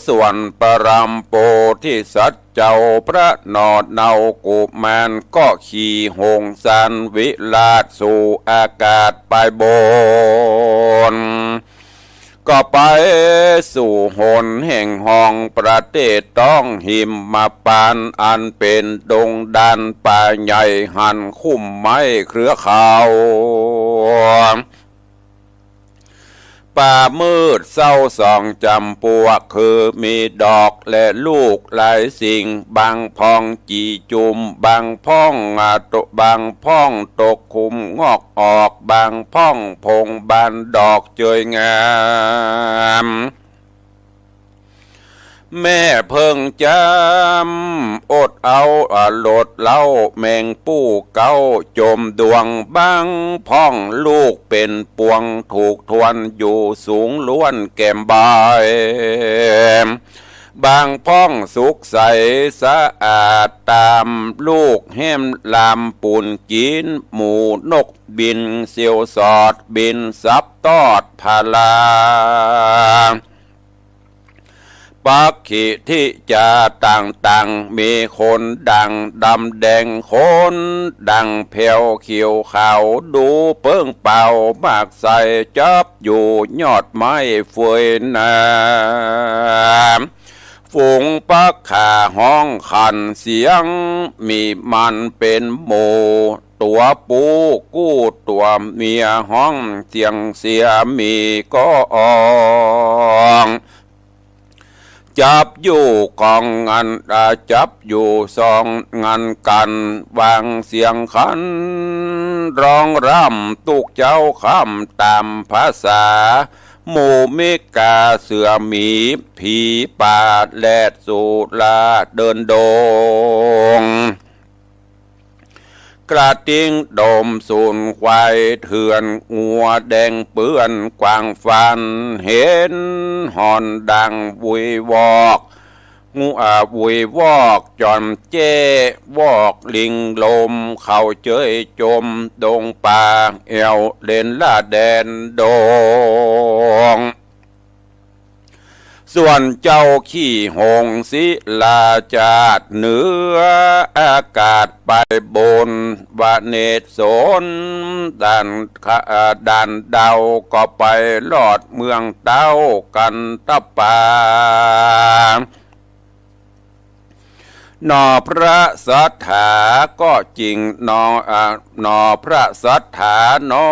ส่วนปรมโพธิสัตว์เจ้า พระหนอดเนากุมาร ก็ขี่หงส์สารวิราชสู่อากาศไปบน ก็ไปสู่หนแห่งห้องประเทศต้องหิมพานต์ อันเป๋นดงดานป่าใหญ่ หันคุ้มไม้เครือขาว ป่ามืดเศร้าสองจ๋ำปวก คือมีดอกและลูกหลายสิ่ง บางพ่องจีจุม บางพ่อง อ่า ตก บางพ่องตกคุมงอกออก บางพ่องผงบานดอกเจยงาม แม่เพิ่งจ๋ำอดเอา อ่า ลดเล้า แมงปู้เก๊าจมดวง บางพ่องลูกเป๋นปวงถูกทวน อยู่สูงล้วนแก้มใบ บางพ่องสุขใสสะอาดต๋ามลูก แหมลามปูนกิ๋นหมู่นกบิน เสียวสอดบินสับตอดผาลา ปักขีที่จ๋าต่างๆ มีขนดังดำแดง ขนดังแผวเขียวขาว ดูเปิ้งเป่ามากใส จับอยู่ยอดไม้เฟยหนา ฝูงปักขาฮ้องขันเสียง มีมันเป๋นหมู่ ตั๋วผู้กู้ตั๋วเมียฮ้องเสียงเสียมีก็ออง จับอยู่กองงัน อ่า จับอยู่สองงันกั๋น วางเสียงขัน ร้องร่ำตุ๊กเจ๊าค่ำต๋ามภาษา หมู่มิกาเสือหมีผีป่าแลดสุราเดินดง กระทิงดมสูน ควายเถื่อน งัวแดงเปื้อน กวางฟานเห็น ฮอนดังวุยวอก งู อ่า วุยวอก จอนแจ้วอก ลิงลม เขาเจยจม ดงป่าแอ่ว เล็นล่าแดนดง ส่วนเจ้าขี่หงส์ศิลาจาด เหนืออากาศไปบน วเนศรด่านขะ ด่านดาว ก็ไปลอดเมืองเต๊ากันตะปา หนอพระสัตถาก็จริงหนอ อ่า หนอพระสัตถาหนอ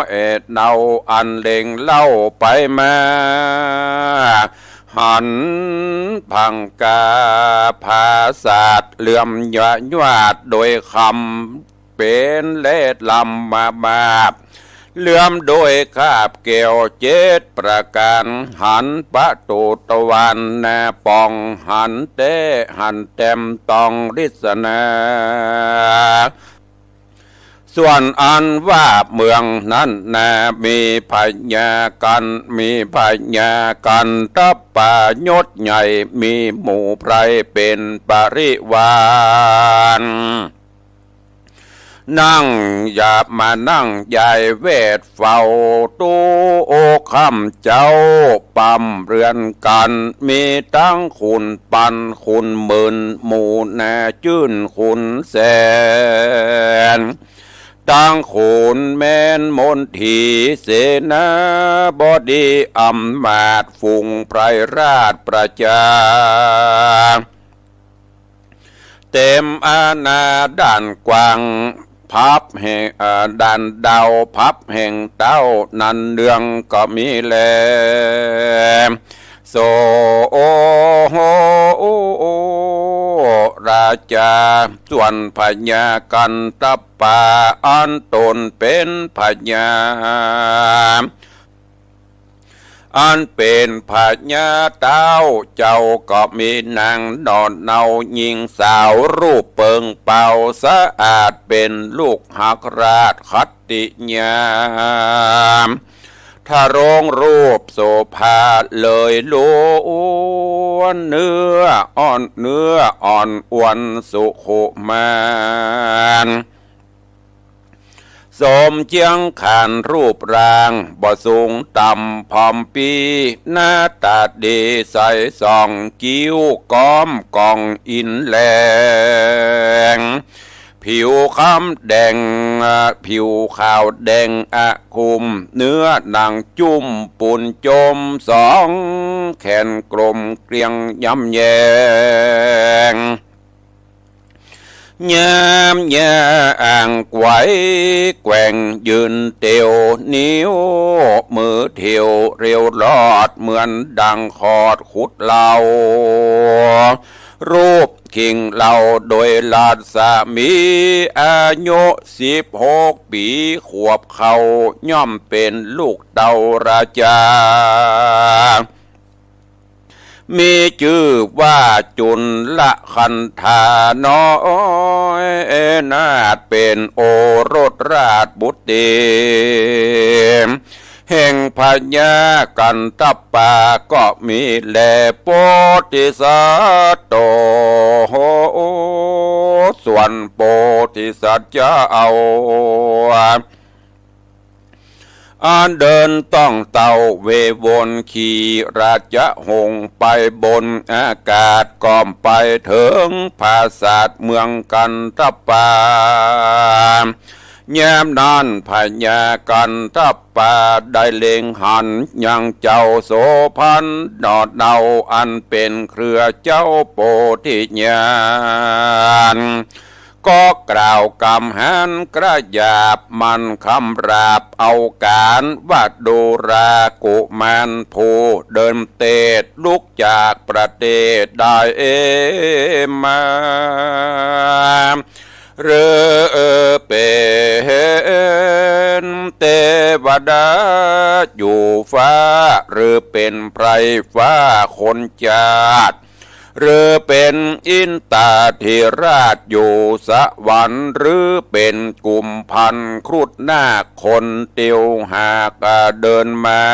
เอ เนาอันเล็งเล่าไปมา หันพังกาผาสาท เหลื่อมหยาดโดยคำ เป๋นแลดลำมาบาบ เหลื่อมโดยคาบแก้วเจ็ดประก๋าน หันประตูตะวันนาป่อง หันแต๊หันแตมตองริสนา ส่วนอันว่าเมืองนั้นนา มีพญากัณฑ์ มีพญากัณฑปายศใหญ่ มีหมู่ไพร่เป๋นปริวาร นั่งยามานั่งยายแวดเฝ้า ตุ๊ค่ำเจ๊าปำเรือนกั๋น มีตังขุนปันขุนหมื่น หมู่นาจื้นขุนแสน ตังขุนแม้นมนตรีเสนาบดีอำมาตย์ฝูงไพร่ราชประจา เต๋มอาณาด้านกว้าง พับแห่ง เอ่อ ด้านดาวพับแห่งเต๊า นั้นเนืองก็มีแล โส ราจา ส่วนพญากันตัปปา อันต๋นเป๋นพญา อันเป๋นพญาเต๊าเจ้าก็มีนางหน่อเนาหญิงสาวรูปเปิงเปล่าสะอาดเป๋นลูกฮักราชขัตติยา ทะโรงรูปโสภาเลยล้วน เนื้ออ่อน เนื้ออ่อนอวลสุขุมาน สมเจียงขันรูปร่างบ่สูงต่ำผอมปี้ หน้าต๋าดีใสส่อง คิ้วก้อมกองอินแหลง ผิวคล้ำแดง ผิวขาวแดงอะคุม เนื้อหนังจุ้มปูนจมสอง แขนกลมเกลี้ยงย้ำแยง ยามยาอ่างไกวแกว่งยืนเตียว นิ้วมือเตียวเรียวลอด เหมือนดังขอดขุดเหลา รูปคิงเหลาโดยรัศมี อายุสิบหกปี๋ขวบเข้า ย่อมเป๋นลูกเต้าราจา มีจื้อว่าจุลคันธาน้อยนาถ เป๋นโอรสราชบุตรี แห่งพญากันตัปปาก็มีแล โพธิสัตว์โต ส่วนโพธิสัตว์เจ้า อันเดินต้องเต้าเววน ขี่ราชหงส์ไปบนอากาศ ก็ไปเถิงผาสาทเมืองกันตัปปา ยามนั้นพญากันตัปปาได้เล็งหันยังเจ้าโสภณหน่อเนาอันเป๋นเครือเจ้าโพธิญาณ ก็กล่าวกำหันกระหยาบมันคำราบเอาก๋าน ว่าดูรากุมารผู้เดินเตศลุกจากประเทศได้มา หรือเป๋นเตวดาอยู่ฟ้า หรือเป๋นไพร่ฟ้าคนจาด หรือเป๋นอินตาธิราชอยู่สวรรค์ หรือเป๋นกุมภัณฑ์ครุฑนาคคนเตียวหากเดินมา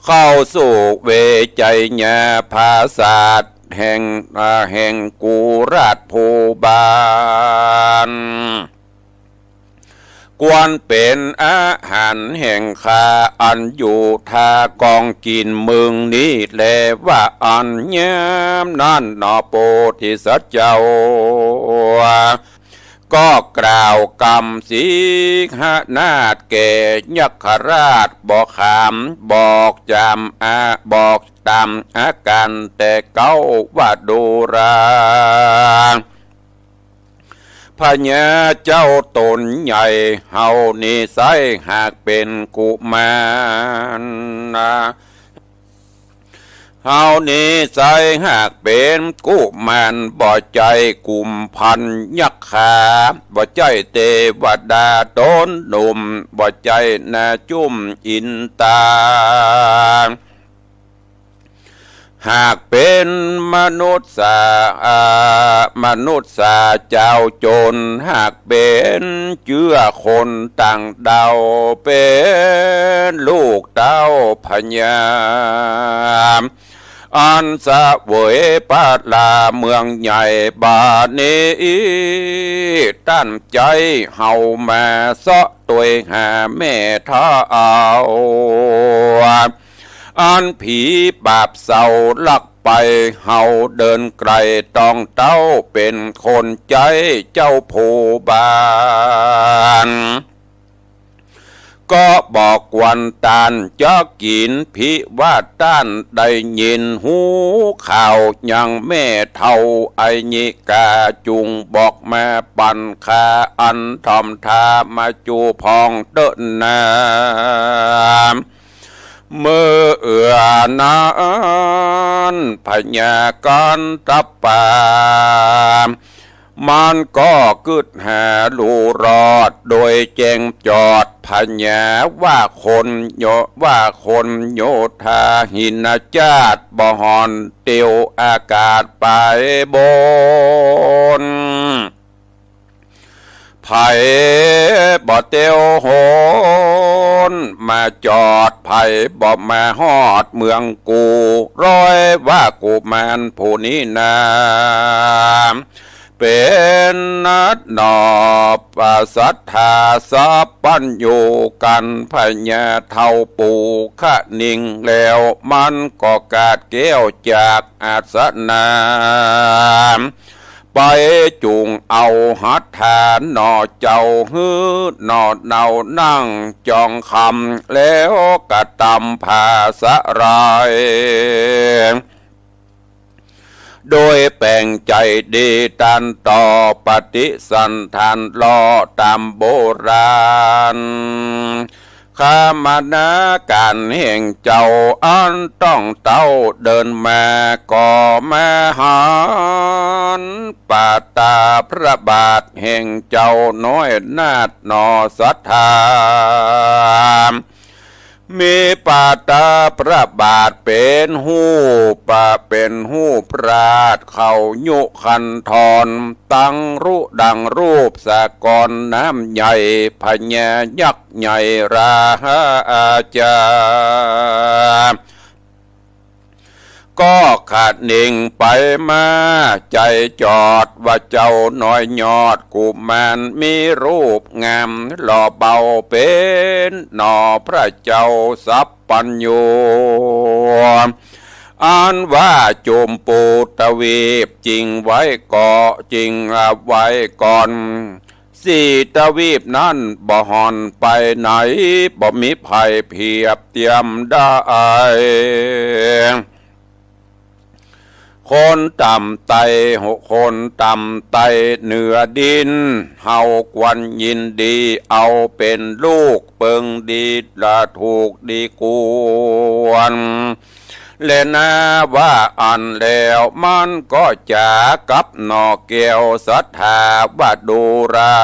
เข้าสู่เวชชยาผาสาทแห่ง อ่า แห่งกูราชภูบาล ควรเป๋นอาหารแห่งข้าอันอยู่ท่ากองกิ๋นเมืองนี้แล ว่าอั้น ยามนั้นหนอโพธิสัตว์เจ้า ก็กล่าวกำสิงหนาฏแก่ยักขราชบ่ขาม บอกจำอา บอกต๋ามอาก๋านแต่เก๊า ว่าดูรา พญาเจ้าต๋นใหญ่ เฮานี้ใส้หากเป๋นกุมาร เฮานี้ใส้หากเป๋นกุมาร บ่ใจ้กุมภัณฑ์ยักขา บ่ใจ้เตวดาต๋นหนุ่ม บ่ใจ้นาจุ้มอินตา หากเป๋นมนุษย์สา อ่า มนุษย์สาเจ้าจน หากเป๋นเจื้อคนต่างด้าว เป๋นลูกเต้าพญา อันเสวยพระราเมืองใหญ่บ่านี้ ต้านใจ๋เฮามาเซาะตวยหาแม่เฒ่า อันผีปราบเศร้าลักไป เฮาเดินไกลต้องเต้า เป๋นคนใจ๊เจ้าผู้บ้าน ก็บ่ควรต้านจะกิ๋น ผิว่าต้านได้ยินฮูข่าวหยัง แม่เฒ่าอัยยิกาจุ่งบอกมาปันข้า อันถ่อมท่ามาจู่พ่องเต๊อะนา เมื่อเอือนั้นพญากันตะปา มันก็กึ๊ดหาลู่รอด โดยแจ้งจอดพญาว่าคนโย ว่าคนโยธาหินจาติบ่ห่อนเตียวอากาศไปบน ใผบ่เตียวหนมาจอด ใผบ่มาฮอดเมืองกู ร้อยว่ากุมารผู้นี้นา เป๋นนัดหนอประศรัทธาสัพพัญญู กันพญาเฒ่าปู่คะนิงแล้ว มันก็กาดแก้วจากอาสนะ ไปจุ่งเอาหัตถาหนอเจ้า หื้อหนอเนานั่งจองคำ แล้วกระตำผ้าสะไหล่ โดยแป๋งใจ๋ดีต้านต่อปฏิสันถานลอต๋ามโบราณ คมนาการแห่งเจ้าอันต้องเต้าเดินมา ก็มาหันปาตาพระบาทแห่งเจ้าน้อยนาถหนอศรัทธา มีปาตาพระบาทเป๋นฮูป เป๋นฮูปราชเขายุคันธร ตังรุดังรูปสากรน้ำใหญ่ พญายักษ์ใหญ่ราหาอาจา ก็คะนิงไปมาใจ๋จอดว่าเจ้าน้อยยอดกุมารมีรูปงามหล่อเบาเป๋นหนอพระเจ้าสัพพัญญู อันว่าจุมปูตวีปจิ่งไว้เกาะจิ่งเอาไว้ก่อน สี่ตวีปนั้นบ่ห่อนไปไหน บ่มีใผเปียบเตียมได้ คนต่ำไต่ คนต่ำไต่เหนือดิน เฮาควรยินดีเอาเป๋นลูกเปิงดีละถูกดีควร และนาว่าอั้นแล้วมันก็จ๋ากับหนอแก้วศรัทธาว่าดูรา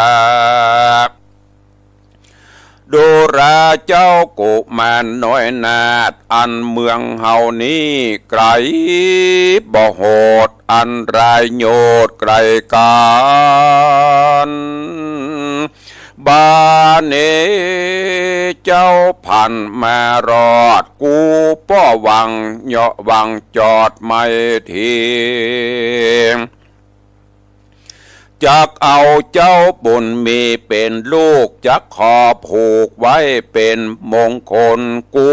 ดูราเจ้ากุมารน้อยนาถ อันเมืองเฮานี้ไก๋บ่โหด อันรายโยชน์ไก๋กั๋น บ่านี้เจ้าผ่านมารอด กูป้อหวังเยาะหวังจอดไม่เที่ยง จักเอาเจ้าบุญมีเป๋นลูก จักขอผูกไว้เป๋นมงคล กู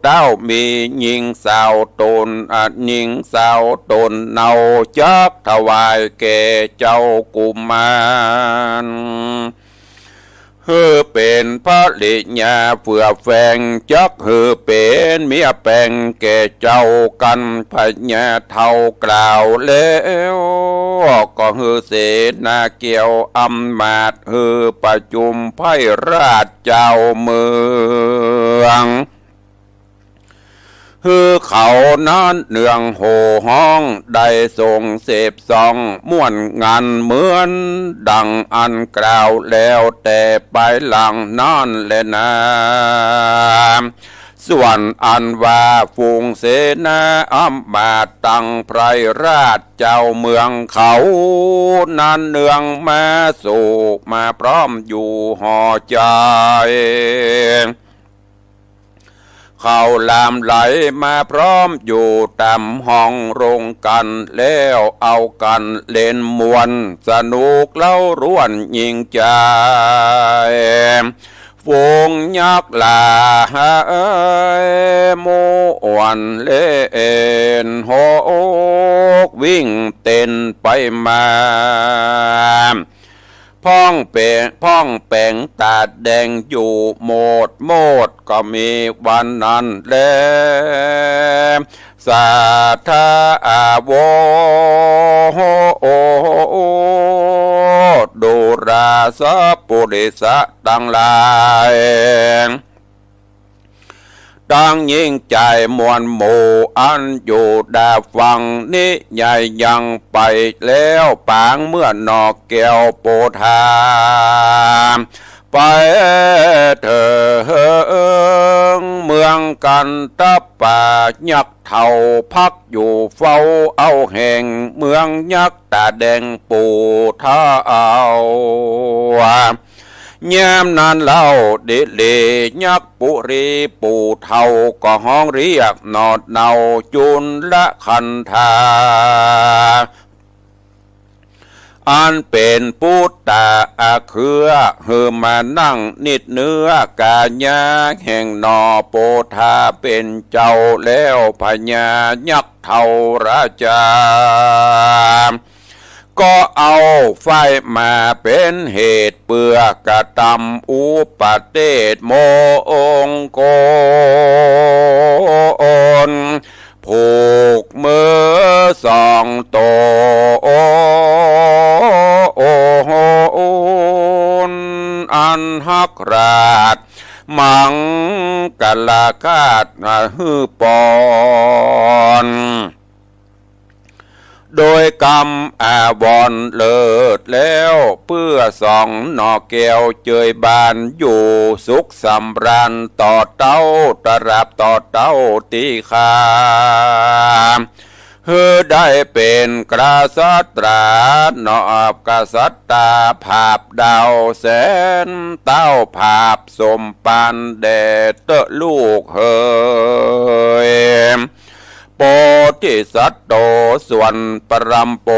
เต้ามีญิงสาวต๋น อะ ญิงสาวต๋นเนา จักถวายแก่เจ้ากุมาร หื้อเป๋นภริยาเฟื่อแฝง จักหื้อเป๋นเมียแป๋งแก่เจ้า กันพญาเฒ่ากล่าวแล้ว ก็หื้อเสนาแก้วอำมาตย์ หื้อประจุมไพร่ราชเจ้าเมือง หื้อเขานั้นเนืองโห่ฮ้อง ได้ส่งเสพส่องม่วนงัน เหมือนดังอันกล่าวแล้วแต่ปายหลังนั้นแลนา ส่วนอันว่าฝูงเสนาอำมาตย์ตังไพร่ราชเจ้าเมืองเขานั้น เนืองมาสู่มาพร้อมอยู่ห่อใจ๋ เขาหลามไหลมาพร้อมอยู่ต๋ามห้องโฮงกั๋น แล้วเอากั๋นเล่นม่วนสนุกเล้าร่วนยิ่งใจ๋ ฝูงยักษ์หลายม่วนเล่นหกวิ่งเต้นไปมา พ่องแป๋ง พ่องแป๋งต๋าแดงอยู่หมดหมด ก็มีวันนั้นแล สัตถาอาโว ดูราสะปุริสะตังหลาย ตังยิ่งใจ๋มวลหมู่อันอยู่ดาฟังนิยายยังไปแล้วปางเมื่อหน่อแก้วโปธา ไปเถิงเมืองกันตะปา ยักษ์เฒ่าพักอยู่เฝ้าเอาแห่งเมืองยักษ์ต๋าแดงปู่เฒ่า ยามนั้นเล่าดิเลยักษ์ปุรีปู่เฒ่า ก็ฮ้องเรียกหนอเนาจุลคันธา อันเป๋นปุตตะอาเครือ หื้อมานั่งนิดเนื้อกายาแห่งหน่อโปธาเป๋นเจ้า แล้วพญายักษ์เฒ่าราชา ก็เอาไฟมาเป๋นเหตุเปื้อกระตำอุปเตศมงคล ผูกมือสองต๋น อันฮักราชมังกลาคาถาหื้อปอน โดยกำอาวรณ์เลิศแล้ว เปื้อสองหน่อแก้วเจยบานอยู่สุขสำราญต่อเต้า ตราบต่อเต้าตี้คา หื้อได้เป๋นกษัตราหนอกษัตราผาบดาวแสนเต้า ผาบสมปานแด่เต๊อะลูกเหย โพธิสัตว์โต ส่วนปรมโพ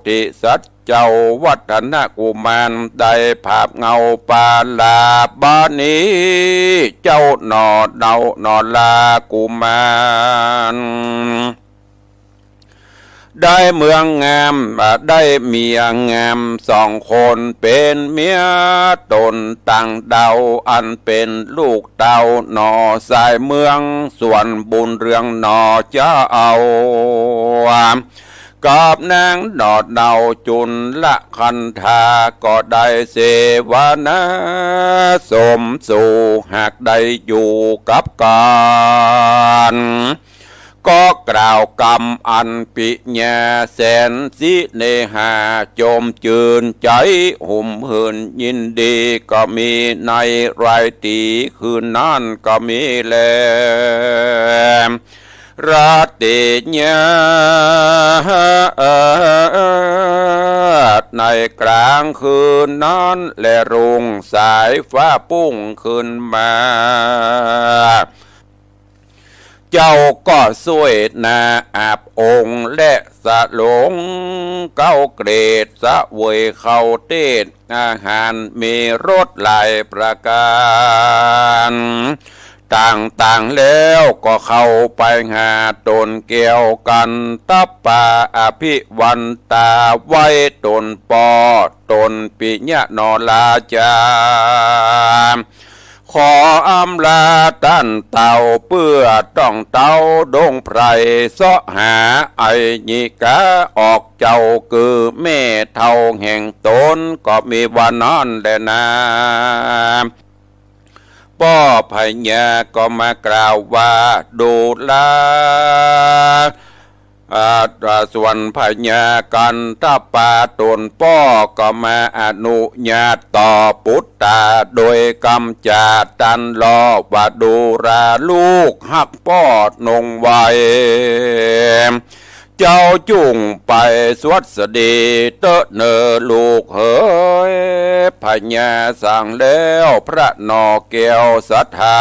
ธิสัตว์เจ้าวัฒนกุมาร ได้ผาบเงาปาลาบานี เจ้าหน่อเนาหน่อลากุมาร ได้เมืองงาม อ่า ได้เมียงามสองคน เป๋นเมียต๋นต่างดาว อันเป๋นลูกเต้าหน่อสายเมือง ส่วนบุญเรืองหน่อเจ้า กับนางหน่อเนาจุลคันธา ก็ได้เสวนาสมสู่ หากได้อยู่กับกั๋น ก็กล่าวกำอันปิญญาแสนสิเนหา จมจื้นใจ๋ หุมหื้นยินดี ก็มีในราตรีคืนนั้นก็มีแล ราตรีญา ในกลางคืนนั้นแล รุ่งสายฟ้าปุ้งขึ้นมา เจ้าก็สวยหน้าอาบองค์ และสลงเกล้าเกรด เสวยข้าวเตศอาหารมีรสหลายประก๋านต่างๆ แล้วก็เข้าไปหาต๋นแก้วกันตะปา อภิวันตาไหว้ต๋นป้อต๋นปิยะหน่อราชา ขออำลาต้านเต้า เปื้อต้องเต้าดงไพร เสาะหาอัยยิกาออกเจ้า คือแม่เฒ่าแห่งต๋น ก็มีว่านั้นแลนา ป้อพญาก็มากล่าวว่า ดูรา อ่า ส่วนพญากันตะปาต๋นป้อก็มาอนุญาตต่อปุตตา โดยกำจ๋าตันลอว่า ดูราลูกฮักป้อหน่งไว้ เจ้าจุ่งไปสวัสดีเต๊อะเน่อลูกเหย พญาสั่งแล้วพระหน่อแก้วสัตถา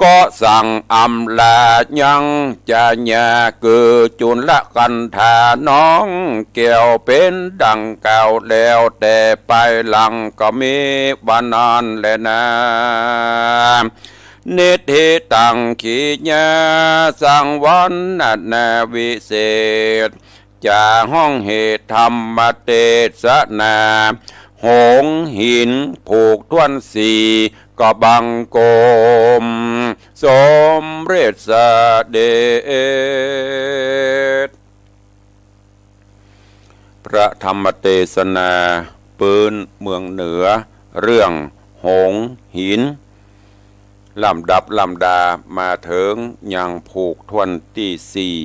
ก็สั่งอำลายังจาญา คือจุลกัณฑาน้องแก้ว เป๋นดังกล่าวแล้ว แต่ปายหลังก็มีว่านั้นแลนา นิทธิตัง ขีณาสังวรณานาวิเศษ จะฮ้องเหตุธรรมเตสนา หงส์หินผูกถ้วนสี่ ก็บังคมสมเร็จเสด็จ พระธรรมเตสนาปื้นเมืองเหนือ เรื่องหงส์หิน ลำดับลำดามาเถิงยังผูกถ้วนตี้สี่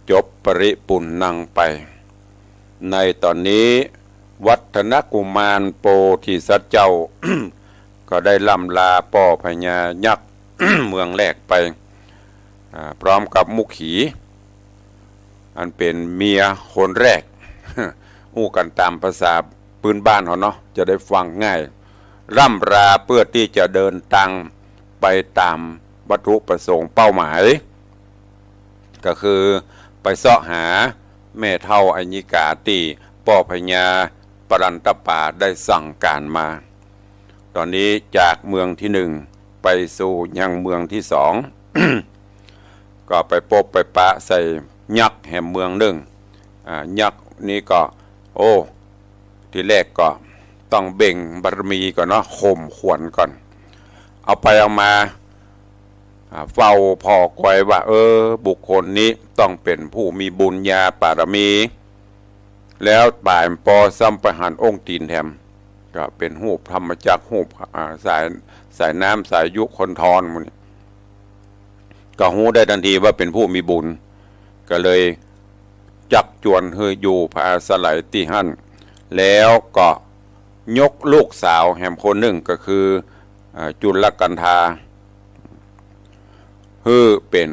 จบปริปุณณังไป ในต๋อนนี้วัฒนกุมารโพธิสัตว์เจ้า ก็ได้ล่ำลาป้อพญายักษ์ เมืองแรกไป อ่า พร้อมกับมุขี อันเป๋นเมียคนแรก อู้กั๋นต๋ามภาษาพื้นบ้านเฮาเนาะ จะได้ฟังง่าย ล่ำลาเปื้อตี้จะเดินตางไปต๋ามวัตถุประสงค์เป้าหมาย ก็คือไปเซาะหาแม่เฒ่าอัญญิกาตี้ป้อพญาปรันตป๋าได้สั่งก๋านมา ต๋อนนี้จากเมืองตี้นึ่งไปสู่ยังเมืองตี้สอง ก็ไปปบไปปะใส่ยักษ์แหมเมืองนึ่ง อ่า ยักษ์นี้ก็ โอ้ ทีแรกก็ต้องเบ่งบารมีก่อนเนาะ ข่มขวัญก่อน เอาไปเอามา อ่า เฝ้าผ่อคอยว่า เออ บุคคลนี้ต้องเป๋นผู้มีบุญญาบารมี แล้วบ่ายปอซ้ำไปหันองค์ตีนแถม ก็เป๋นฮูปธรรมจักร ฮูป อ่า สาย สายน้ำ สายยุคคนทอนหมู่นี้ ก็ฮู้ได้ตันทีว่าเป๋นผู้มีบุญ ก็เลยจักจวนหื้ออยู่ผาอาศัยตี้หั้น แล้วก็ยกลูกสาวแหมคนนึ่ง ก็คือ อ่า จุลกัณฑา หื้อเป๋น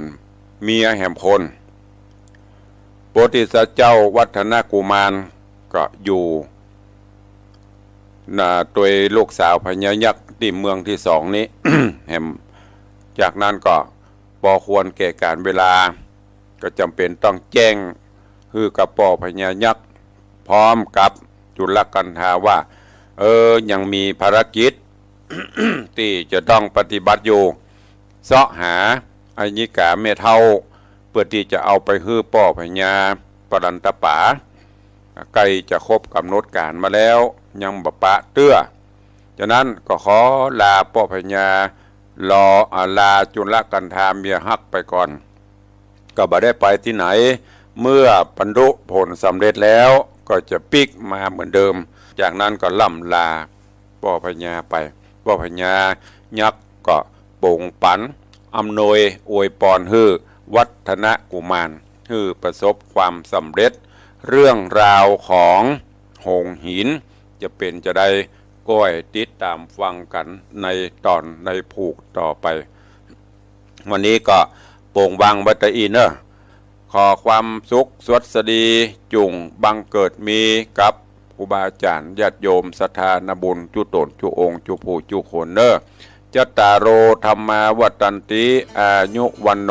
เมียแหมคน โพธิสัตว์เจ้าวัฒนกุมารก็อยู่ น่ะ ตวยลูกสาวพญายักษ์ตี้เมืองตี้สองนี้ แหม จากนั้นก็ปอควรแก่ก๋าลเวลา ก็จ๋ำเป๋นต้องแจ้งหื้อกับป้อพญายักษ์ พร้อมกับจุลกัณฑาว่า เออ ยังมีภารกิจ ตี้จะต้องปฏิบัติอยู่ เซาะหาอัญญิกาแม่เฒ่า เปื้อตี้จะเอาไปหื้อป้อพญาปรันตป๋า ใก้จะครบก๋ำหนดก๋าลมาแล้ว ยังบ่ปะเตื้อ ฉะนั้นก็ขอลาป้อพญา รอ อ่า ลาจุลกัณฑาเมียฮักไปก่อน ก็บ่ได้ไปตี้ไหน เมื่อบรรลุผลสำเร็จแล้วก็จะปิ๊กมาเหมือนเดิม จากนั้นก็ล่ำลาป้อพญาไป ป้อพญายักษ์ก็ปงปั๋นอำนวยอวยปอนหื้อวัฒนกุมาร หื้อประสบความสำเร็จ เรื่องราวของหงส์หินจะเป๋นจาใด ก้อยติดต๋ามฟังกั๋นในต๋อนในผูกต่อไป วันนี้ก็ปงวางไว้ตะอี้เน่อ ขอความสุขสวัสดีจุ่งบังเกิดมีกับครูบาอาจ๋ารย์ญาติโยมศรัทธานาบุญจุ๊ต๋นจุ๊องค์จุ๊ผู้จุ๊คนเน่อ จัตตาโร ธัมมา วัฑฒันติ อายุ วัณโณ